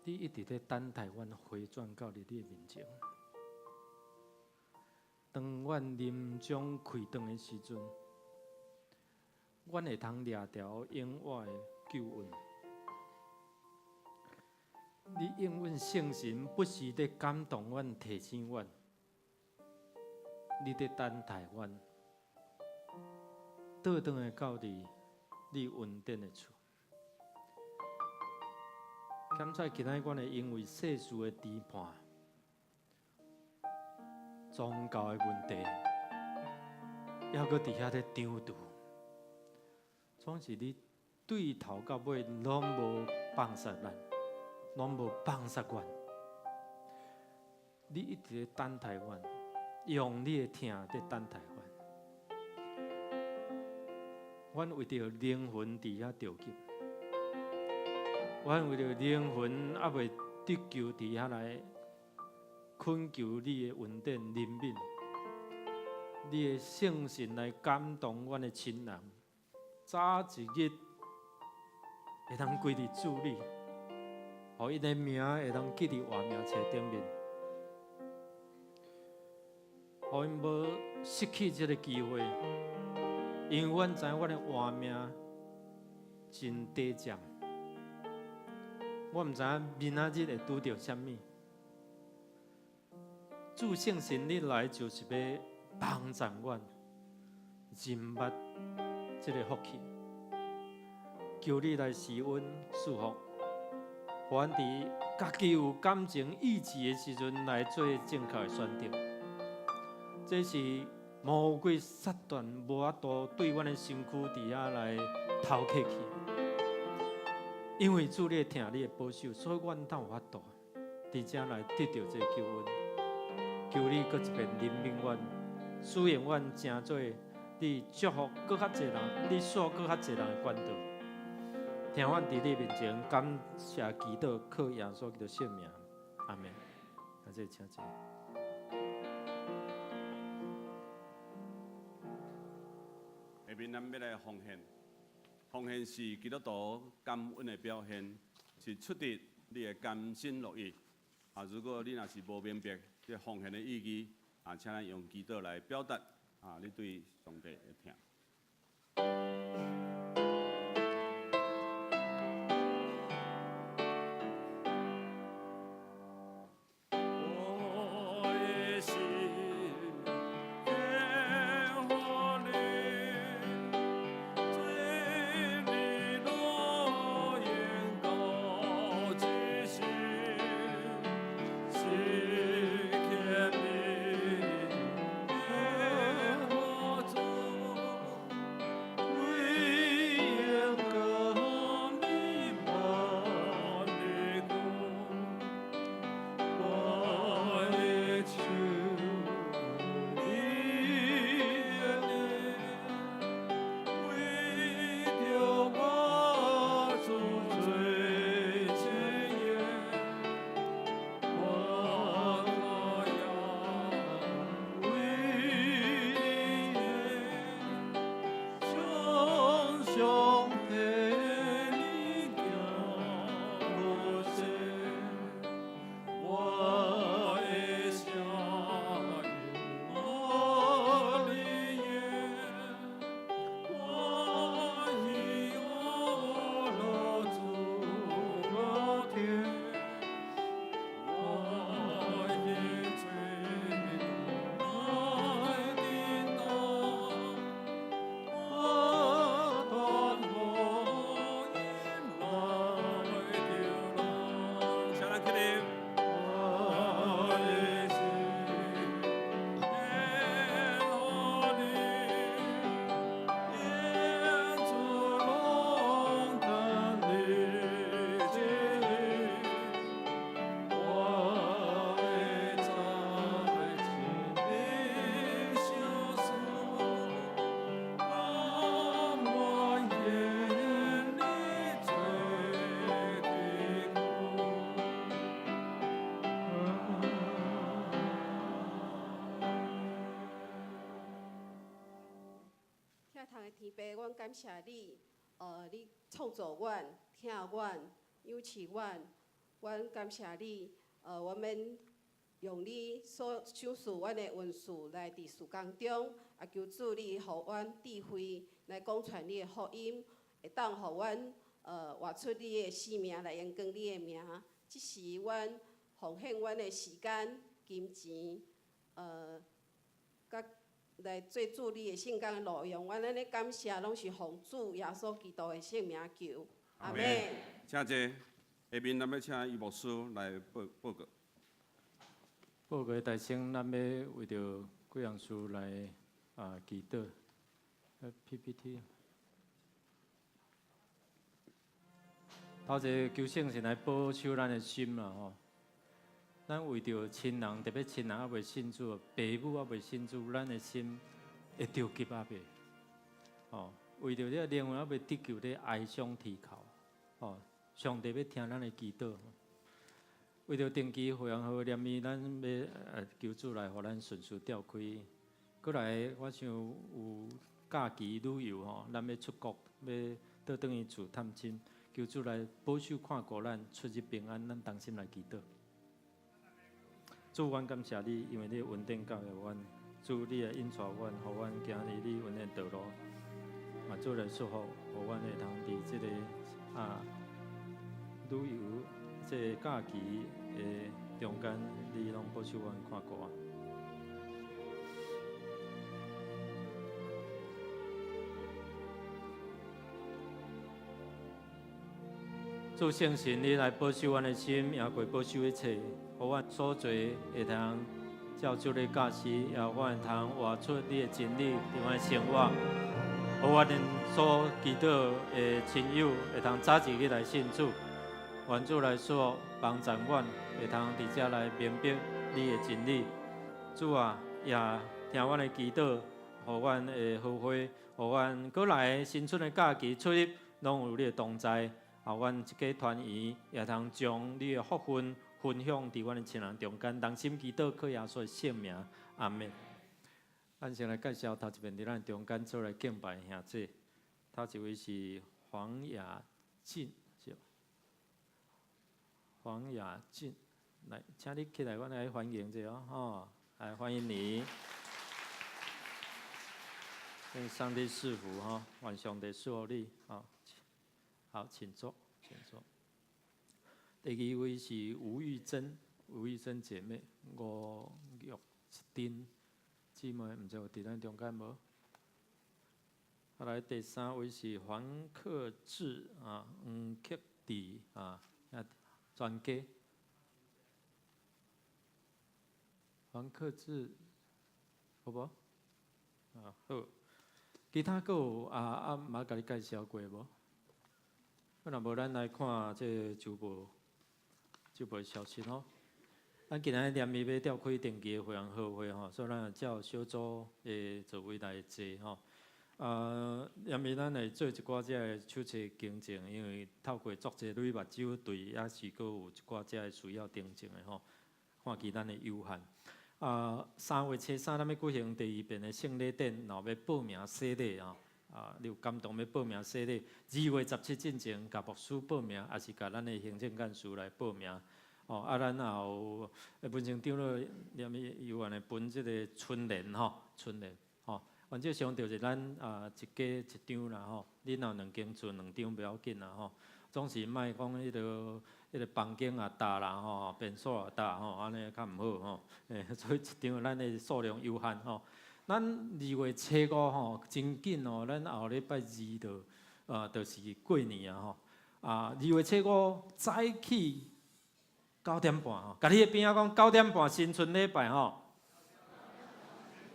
你一直咧等待阮回轉到你的面前。當阮臨終開斷的時陣，阮會通掠著永活的救恩。你應允聖神不時咧感動阮、提醒阮，你咧等待阮，倒轉來到佇你恩典的厝。感謝今仔阮會因為世事的牽絆、宗教的問題，猶閣佇遐咧爭執，總是你對頭到尾攏無放殺咱，攏無放殺阮。你一直咧等待阮，用你的疼佇等待阮。阮為著靈魂佇遐著急，阮為著靈魂猶未得救佇遐來懇求你的恩典憐憫，你的聖神來感動阮的親人，早一日會當歸佇主裡，予𪜶的名會當記佇活命冊頂面，予𪜶無失去這个機會。因為阮知影阮的活命真短暫，我毋知影明仔日會拄著啥物。主聖神，你來就是欲幫助阮認捌這个福氣，求你來施恩賜福，予阮佇家己有感情意志的時陣來做正確的選擇。這是魔鬼撒旦無法度對阮的身軀佇遐來偷客去，因為主你的疼，你的保守，所以阮才有法度佇遮來得著這个救恩。求你閣一遍憐憫阮，使用阮成做你祝福閣較濟人，你賜閣較濟人的管道。聽阮佇你面前感謝祈禱，靠耶穌基督聖名，阿們。阿姐請坐。下面咱欲來奉獻，奉獻是基督徒感恩的表現，是出自你的甘心樂意。啊，如果你若是無明白這奉獻的意義，啊，請咱用祈禱來表達啊，你對上帝的疼。我的心獻予你，做你樂園高祭司，是虔民耶和主，為阮感謝你，你創造阮、疼阮、養飼阮，阮感謝你，我們用你所賞賜阮的恩賜來佇事工中，啊，求主你予阮智慧來講傳你的福音，會當予阮活出你的生命來榮光你的名。這是阮奉獻阮的時間、金錢，佮來做主你的聖工的路用。阮按呢感謝，攏是奉主耶穌基督的聖名求，阿門。請坐，下面咱欲請余牧師來報告。報告大先，咱欲為著幾樣事來祈禱。PPT。頭一个求聖神來保守咱的心啦吼。咱為著親人，特別親人猶未信主，爸母猶未信主，咱的心會著急猶未？吼，為著這个靈魂猶未得救，咧哀傷啼哭，吼，上帝欲聽咱的祈禱。為著定期會員號連伊，咱欲求主來予咱順遂召開。閣來，我想有假期旅遊吼，咱欲出國，欲倒轉去厝探親，求主來保守看顧咱出入平安，咱同心來祈禱。主，阮感謝你，因為你的恩典教育阮，主你來引帶阮，予阮行佇你恩典道路。嘛，主來祝福，予阮會通佇這個旅遊這个假期的中間，你攏保守阮看顧阮。主聖神，你來保守阮的心，也過保守一切，予阮所做會通照主的教示，也予阮會通活出你的真理，佇阮的生活，予阮所祈禱的親友會通早日去來信主。願主來賜福幫助阮，會通佇遮來明白你的真理。主啊，也聽阮的祈禱，予阮的好花，予阮閣來新春的假期出入，攏有你的同在。予阮一家團圓，也通將你的福分分享佇阮的親人中間。同心祈禱，靠耶穌的聖名，阿們。咱先來介紹頭一遍佇咱中間做來敬拜的兄姊，頭一位是黃雅靜，是黃雅靜，來，請你起來，阮來歡迎者哦，吼，來歡迎你。願上帝賜福吼，願上帝賜福你，吼。好，請坐，請坐。第二位是吳玉珍，吳玉珍姐妹，吳玉珍姊妹，毋知有佇咱中間無？啊，來第三位是黃克志啊，黃克志啊，專家。黃克志，好無？啊，好。其他閣有啊，毋捌共你介紹過無？若無，咱來看這个週報，週報消息吼。咱今仔日連日欲召開定期的會員號會吼，所以咱照小組的座位來坐吼。連日咱會做一寡這个手冊更正，因為透過足濟蕊目睭對，猶是閣有一寡這个需要訂正的吼。看見咱的有限。3月初3，咱欲舉行第二遍的聖禮典，然後欲報名洗禮吼。你有感動欲報名洗禮，2月17進前，共牧師報名，抑是共咱的行政幹事來報名。哦，咱也有文成長老連伊有按呢分這个春聯吼，春聯吼。原則上就是咱一家一張啦吼，你若有兩間厝兩張袂要緊啦吼，總是莫講彼个房間也大啦吼，便所也大吼，按呢較毋好吼。所以一張咱的數量有限吼。咱2月初5吼，真緊哦！咱後禮拜二就，就是過年啊吼。2月初5早起9點半吼，共你的邊仔講9點半新春禮拜吼。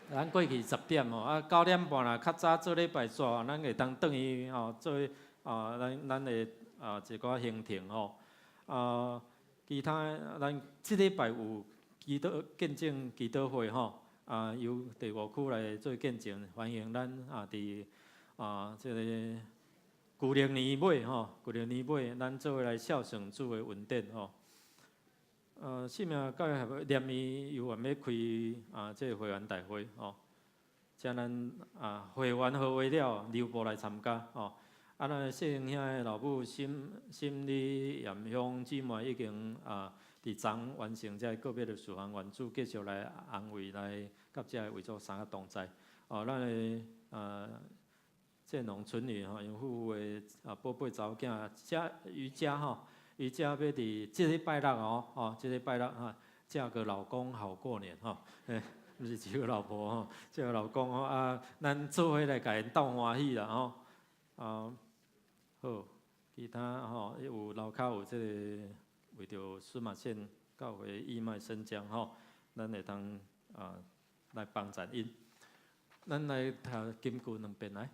咱過去10點吼，9點半若較早做禮拜煞，咱會當轉去吼做咱的一寡行程吼。其他咱這禮拜有祈禱見證祈禱會吼。由第五區來做見證，歡迎咱佇這個舊曆年尾吼，舊曆年尾，咱做伙來孝順主的恩典吼。生命教育協會連伊有願欲開這个會員大會吼。請咱啊會員合會了留步來參加吼。啊，咱細兄的老母心心理嚴香姊妹已經啊，佇昨完成這個告別的事項，願主繼續來安慰，來佮這个遺族三個同在。哦，咱的啊，建農春女吼，𪜶夫婦的啊寶貝查某囝，遮瑜伽吼，瑜伽欲佇這禮拜六哦，吼，這禮拜六哈，嫁個老公好過年吼，欸，毋是娶個老婆吼，嫁個老公吼啊，咱做伙來共𪜶鬥歡喜啦吼，啊，好，其他吼有樓跤有這個為著司馬縣教會義賣伸張吼，咱會當啊來幫贊𪜶。咱來讀金句兩遍來。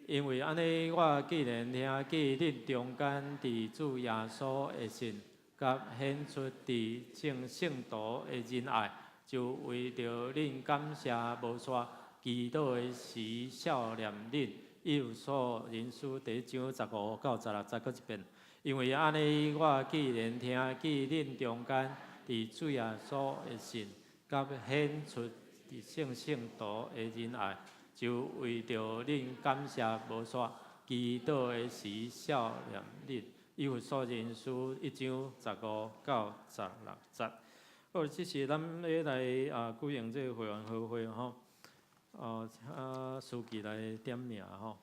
因為按呢，我既然聽見恁中間佇主耶穌的信，佮顯出佇眾聖徒的仁愛，就為著恁感謝無煞，祈禱的時數念恁。以弗所人書第一章15到16節，閣一遍。因為按呢，我既然聽見恁中間佇主耶穌的信，佮顯出佇眾聖徒的仁愛，就為著恁感謝無煞，祈禱的時數念恁。以弗所人書一章15到16節。好，這是咱欲來啊舉行這個會員和會吼。哦，請書記來點名吼。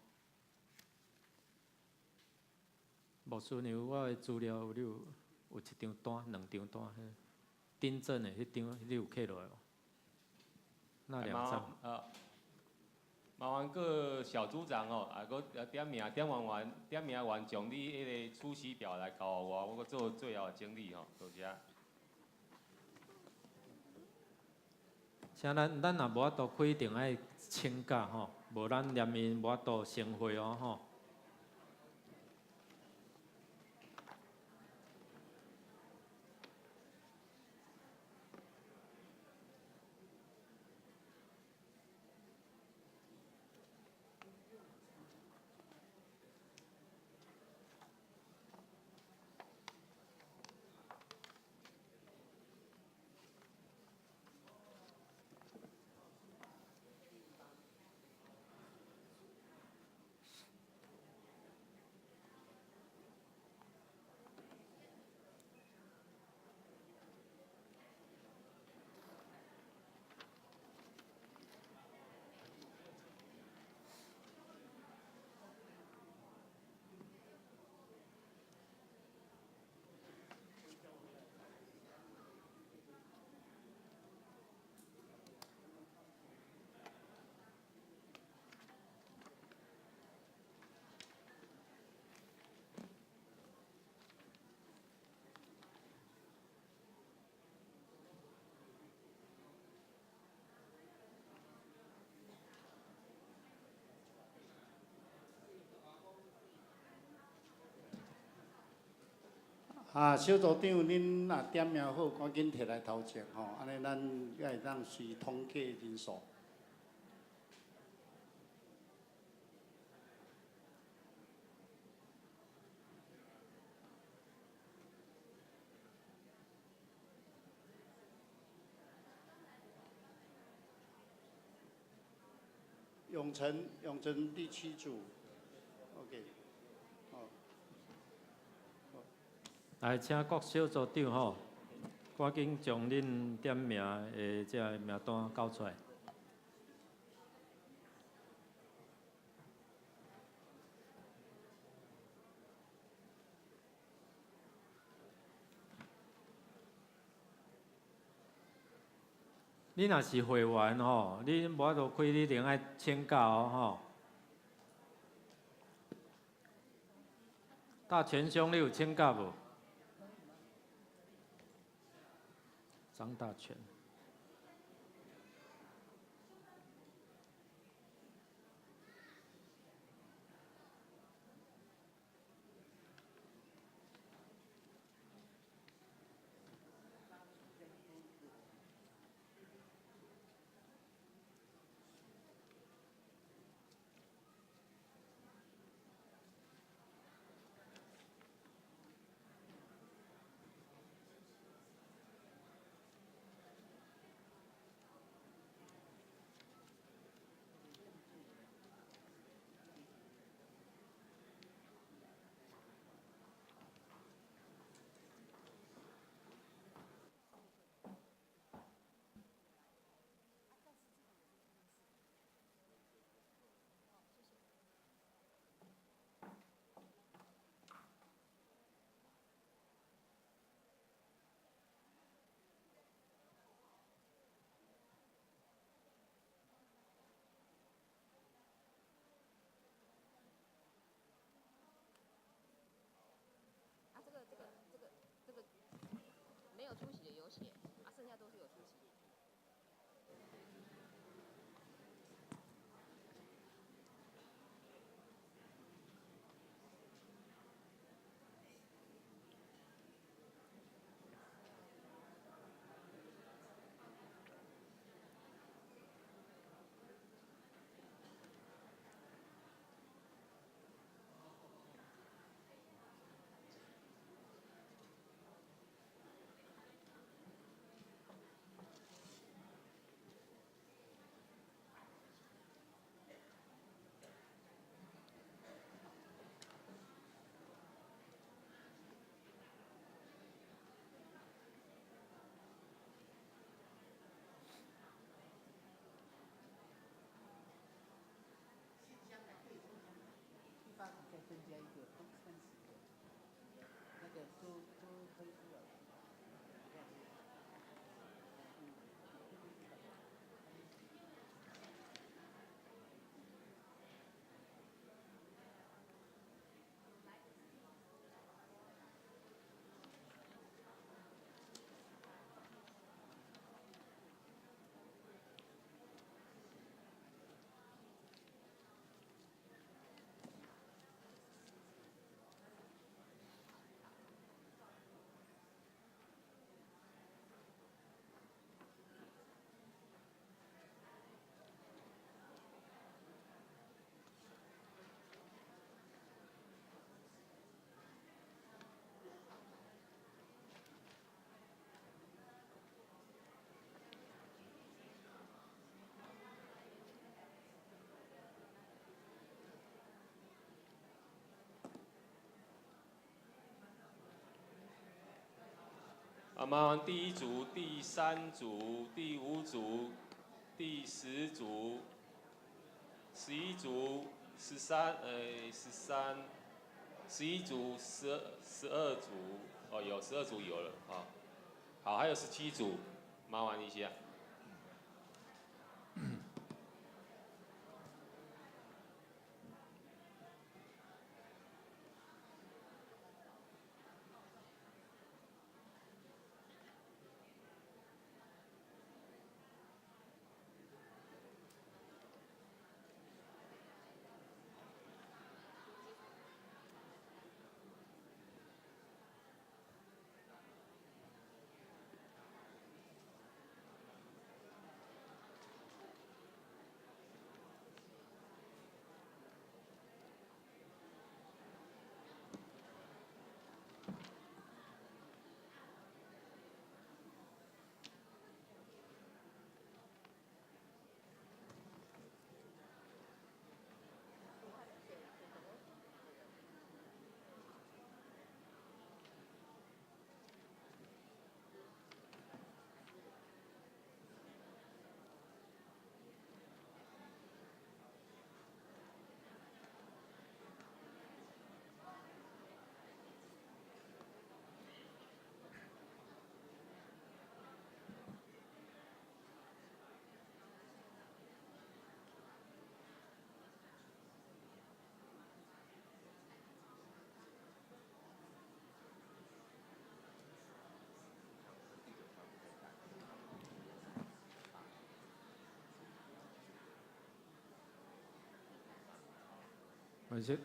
牧師娘，我的資料你有有一張單、兩張單，訂正的彼張你有刻落來無？那兩張？啊，麻煩各小組長哦，啊，閣點名，點完完，點名完，將你彼個出席表來交予我，我閣做最後的整理吼，多謝。請咱咱若無法度規定愛請假吼，無咱連面無法度成會哦吼。啊，小組長，恁若點名好，趕緊提來頭前吼，按呢咱才會當隨統計人數。永成，永成第七組，OK，好。來，請各小組長吼，趕緊將恁點名的這个名單交出來。你若是會員吼，你無法度開，你一定愛請假哦吼。大全兄，你有請假無？張大全。啊，麻烦第一组、第三组、第五组、第10组、11组、13，13，11组、12组，哦，有12组有了啊。好，還有17組，麻煩一下。没事。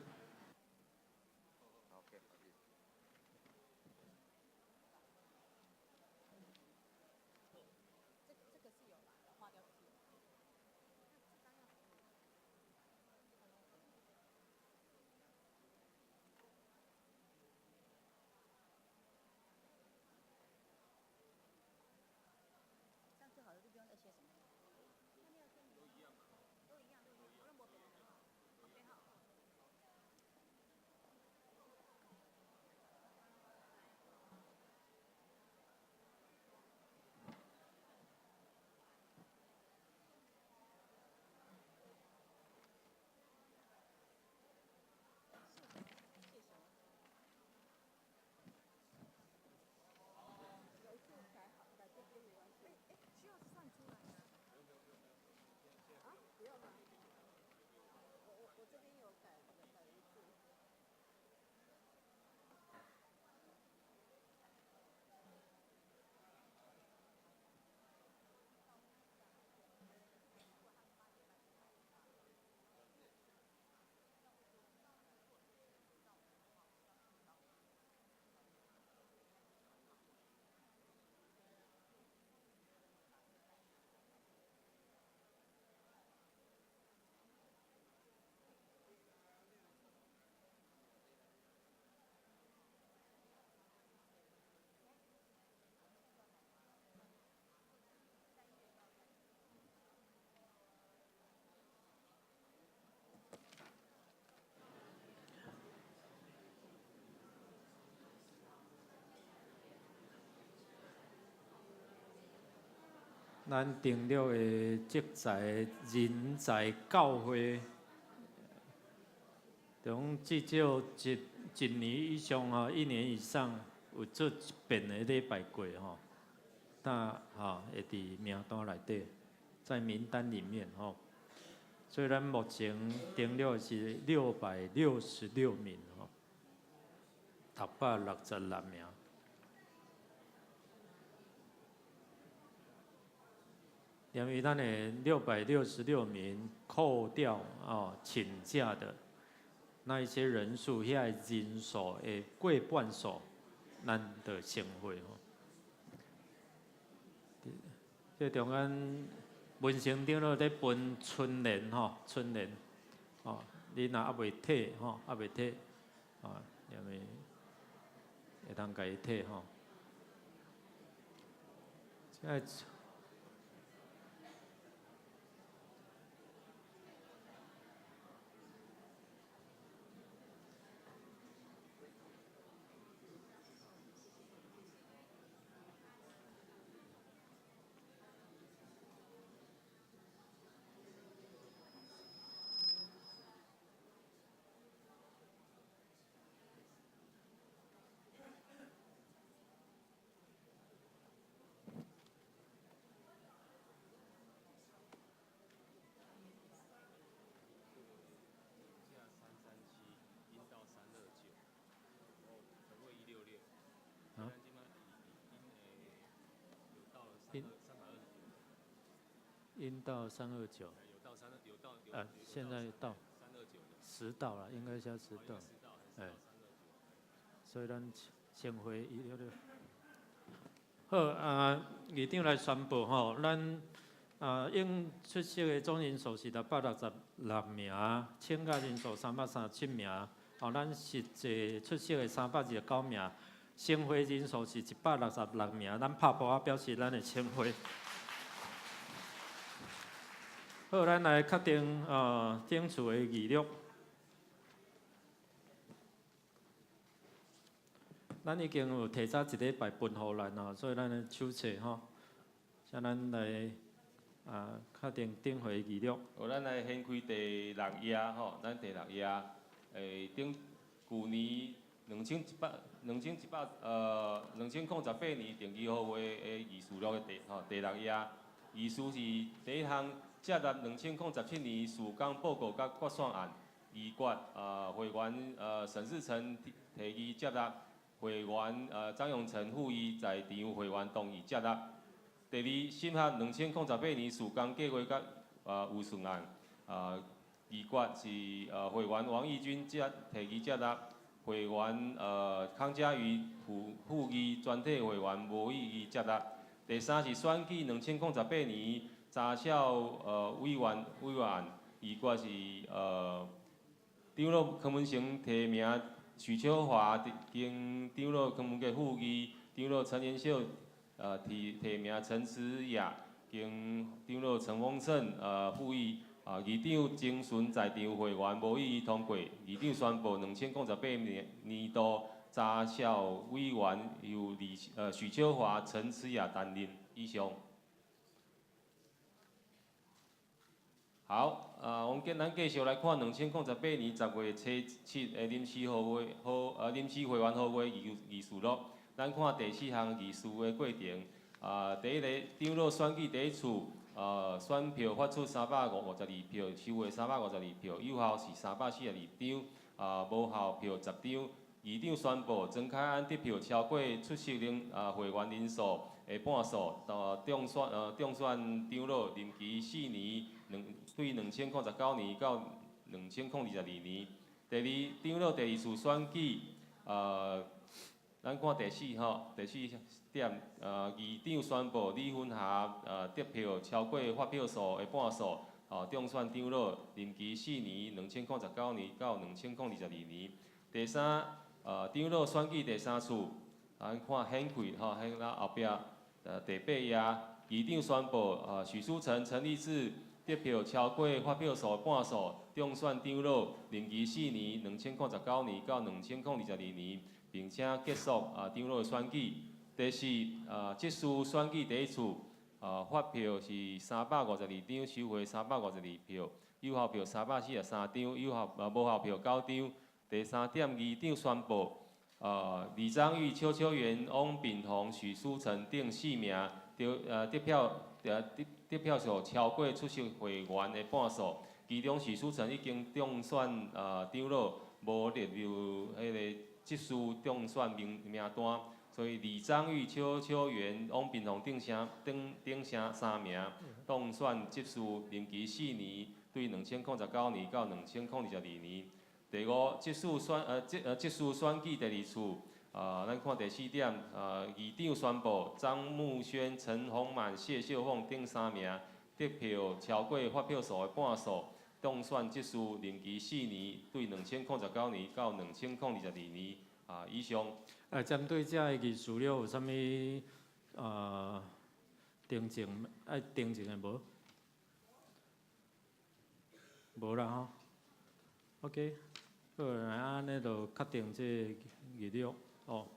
咱订阅的职才人才教會，中至少一年以上吼，一年以上，有做一遍的禮拜過吼，但吼會佇名單內底，在名單裡面吼。所以咱目前登錄是666名吼，666名。因為咱的666名扣掉哦請假的那一些人數，遐個人數會過半數，咱就成會吼。這中間文成長老咧分春聯吼，春聯吼，你若猶未提吼，猶未提，啊，因為會當共伊提吼。這個啊？應到329。啊，現在到10到了，應該是10到。哎，所以咱先回166。好啊，議長來宣布吼，咱啊應出席的總人數是666名，請假人數337名。哦，咱實際出席的329名，成會人數是166名。咱拍噗仔表示咱的成會。好，咱來確定頂次的議錄。咱已經有提早一禮拜分予咱吼，所以咱的手冊吼，請咱來啊確定頂回議錄。好，咱來掀開第六頁吼，咱第六頁，頂舊年兩千一百兩千一百2018年定期合會的議事錄的第吼第六頁，議事是第一項接納2017年事工報告佮決算案，議決會員沈世成提議接納。會員張永成附議在場會員同意接納。第二，審核2018年事工計劃佮預算案，議決是會員王義軍接提議接納，會員康佳瑜附議全體會員無異議接納。第三是選舉2018年查校委員案，議決是長老柯文成提名。許秋華經長老柯文傑附議，長老陳延秀提名陳思雅，經長老陳豐盛附議，議長徵詢在場會員無異議通過。議長宣布2018年度查校委員由李許秋華、陳思雅擔任。以上。好，我們咱繼續來看2018年10月初七的臨時合會臨時會員合會議事錄。咱看第四項議事的過程。第一個長老選舉第一次，選票發出352票，收回352票，有效是342張，無效票10張。議長宣布曾凱安得票超過出席人會員人數的半數，當選當選長老，任期4年，對2019年到2022年。第二，長老第二次選舉，咱看第四吼，第四點，議長宣布李芬霞得票超過發票數的半數，當選長老，任期4年，2019年到2022年。第三，長老選舉第三次，咱看顯開吼，顯咱後壁，第八頁，議長宣布，許書成、陳立志得票超過發票數半數，當選長老，任期4年，2019年到2022年，並且結束長老的選舉。第四，這次選舉第一次，發票是352張，收回352票，有效票343張，有效無效票9張。第三點，議長宣布，李章玉、邱秋元、翁炳宏、许书成等四名得票数超过出席会员的半数，其中许书成已经当选长老，无列入彼个执事当选名单，所以李章玉、邱秋元、翁炳宏等三名当选执事，任期4年，对2019年到2022年。第五，执事选举第二次，咱看第四点，议长宣布张慕轩、陈鸿满、谢秀凤等三名得票超过发票数的半数，当选执事，任期四年，对2019年到2022年。以上。针对这个议事了有啥物订正爱订正的无？无啦吼。OK。好，来按呢就确定这个议略哦。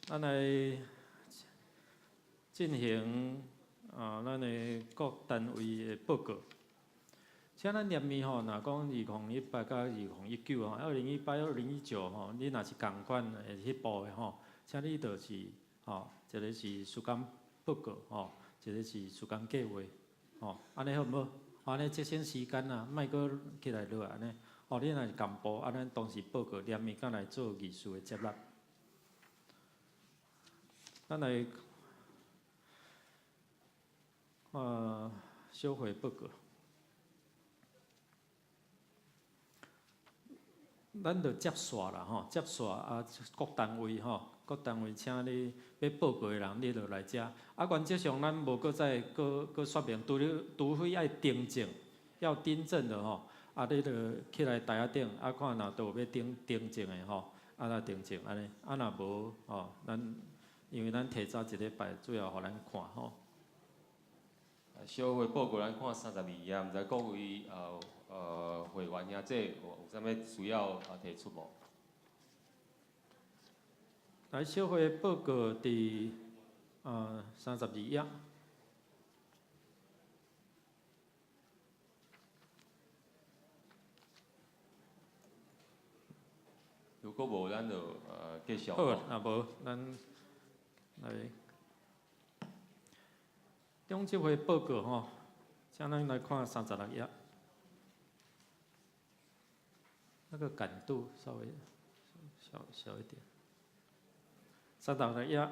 咱来进行咱的各单位的报告。请咱念面吼，若讲2018佮2019吼，2018、2019吼，你若是仝款的彼部的吼，请你就是吼，一个是事工报告吼，一个是事工计划吼，按呢好毋好？按呢节省时间啊，莫阁起来落按呢。哦，你若是仝部，啊，咱同时报告连面佮来做议事的接纳。咱来看小会报告。咱就接线啦吼，接线啊，各单位吼，各单位请你欲报告的人，你就来遮。啊，原则上咱无阁再阁说明，除非爱订正，要订正的吼，啊，你就起来台仔顶，啊，看若佗有欲订正的吼，啊，来订正按呢，啊，若无吼，咱因为咱提早一礼拜主要予咱看吼。小会报告咱看32页，毋知各位会员兄弟有啥物需要提出无？来，小会报告伫32页。如果无，咱就继续。好，若无，咱来中执会报告吼，请咱来看36页。那个感度稍微小小一点。36页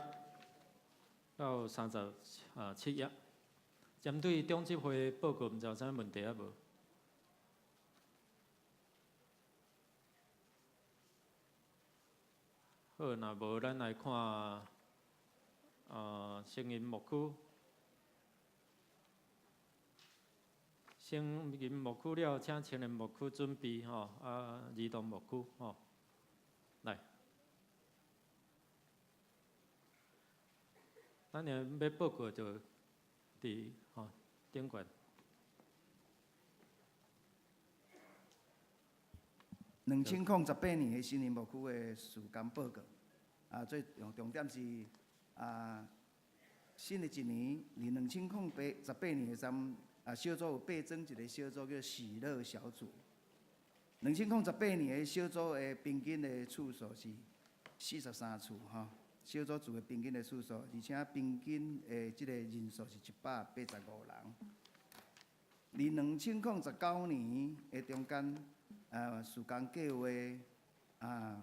到37页，针对中执会报告，毋知有啥物问题啊无？好，若无咱来看，成人牧区，成人牧区了，请青年牧区准备吼，啊，儿童牧区吼，来。咱若欲报告就伫吼顶悬。 2018年的成人牧区的事工报告，啊，最重点是啊，新的一年，伫2018年的时阵，啊，小组有倍增一个小组叫喜乐小组。2018年的小组的平均的次数是43次吼，小组聚的平均的次数，而且平均的这个人数是185人。伫2019年的中间，事工计划啊，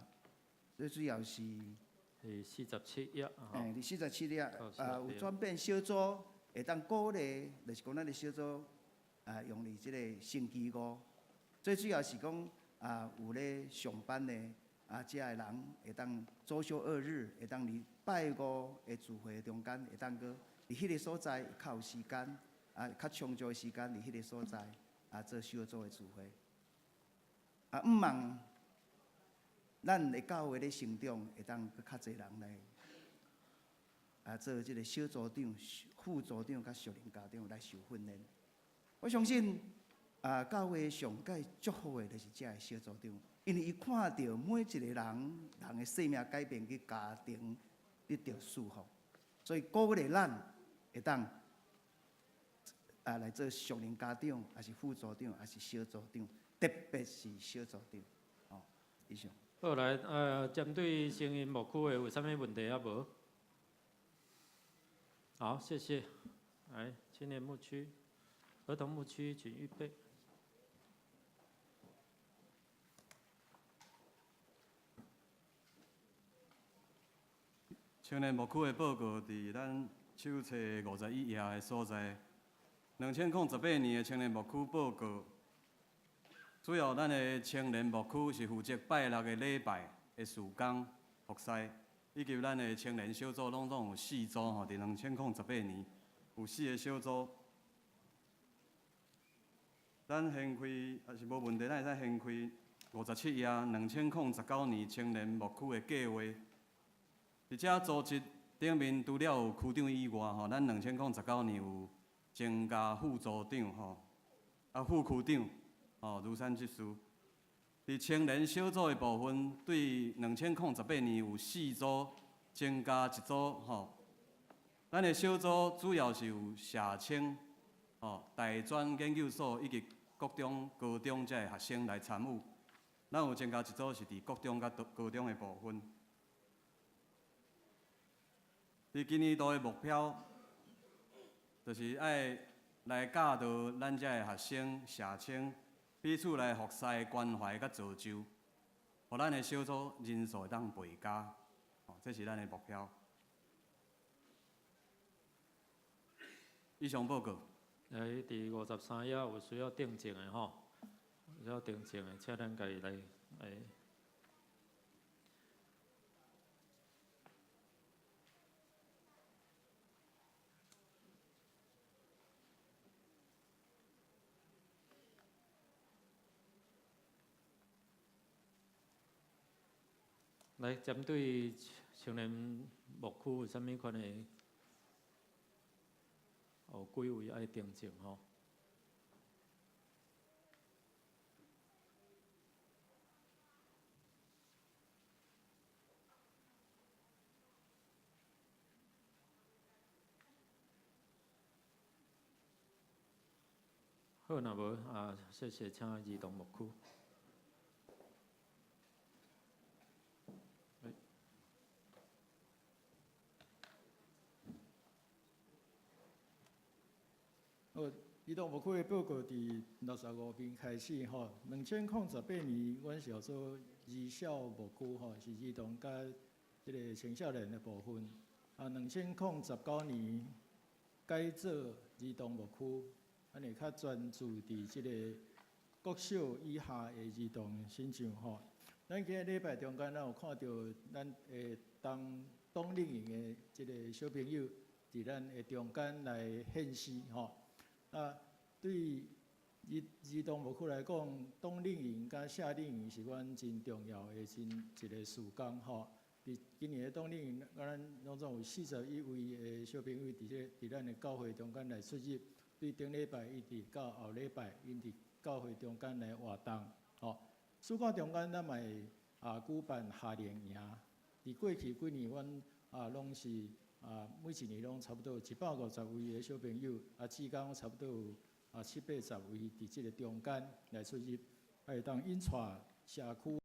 最主要是伫47页。伫47页，啊，有转变小组，会当鼓励，就是讲咱的小组啊，用伫这个星期五。最主要是讲啊，有咧上班的啊，遮的人会当周休二日，会当伫拜五的聚会中间，会当阁伫彼个所在较有时间，啊，较充足的时间伫彼个所在啊，做小组的聚会。啊，毋望咱的教会咧成长，会当阁较济人来啊，做这个小组长、副组长、佮属灵家长来受训练。我相信啊，教会上盖祝福的，就是遮个小组长，因为伊看著每一个人人的生命改变，佮家庭得著祝福，所以鼓励咱会当啊来做属灵家长，抑是副组长，抑是小组长。特别是小组长，哦，以上。好，好來，針對成人牧區的有啥物問題抑無？好，謝謝。來，青年牧區、兒童牧區，請預備。青年牧區的報告佇咱手冊51頁的所在。2018年的青年牧區報告，主要咱的青年牧區是負責拜六的禮拜的事工服侍，以及咱的青年小組攏總有四組吼，佇2018年有四个小組。咱掀開也是無問題，咱會使掀開57頁，2019年青年牧區的計劃。佇這組織頂面，除了有區長以外，吼，咱2019年有增加副組長，吼，啊副區長，吼，如山執事。佇青年小組的部分，對2018年有四組增加一組，吼。咱的小組主要是有社青、吼大專研究所以及國中、高中這个學生來參與。咱有增加一組是佇國中佮高中的部分。佇今年度的目標，就是愛來教導咱遮的學生、社青彼此來服侍、關懷佮造就，予咱的小組人數會當倍加，吼，這是咱的目標。以上報告。來，佇53頁有需要訂正的吼，需要訂正的，請咱家己來來。來，針對青年牧區有啥物款的？有幾位愛訂正吼？好，若無啊，謝謝，請兒童牧區。好，兒童牧區的報告佇65面開始吼。2018年，阮小組兒少牧區吼，是兒童佮這个青少年的部分。啊，2019年改做兒童牧區，按呢較專注佇這个國小以下的兒童身上吼。咱今仔禮拜中間，咱有看著咱的當冬令營的這个小朋友，佇咱的中間來獻詩吼。啊，對兒童牧區來講，冬令營佮夏令營是阮真重要的真一个事工吼。佇今年的冬令營，咱攏總有41位的小朋友佇咱的教會中間來出入，對頂禮拜一直到後禮拜，𪜶佇教會中間來活動吼。暑假中間，咱嘛會舉辦夏令營。佇過去幾年，阮攏是每一年攏差不多150位的小朋友，至今差不多有七八十位佇這个中間來出入，會當𪜶帶社區。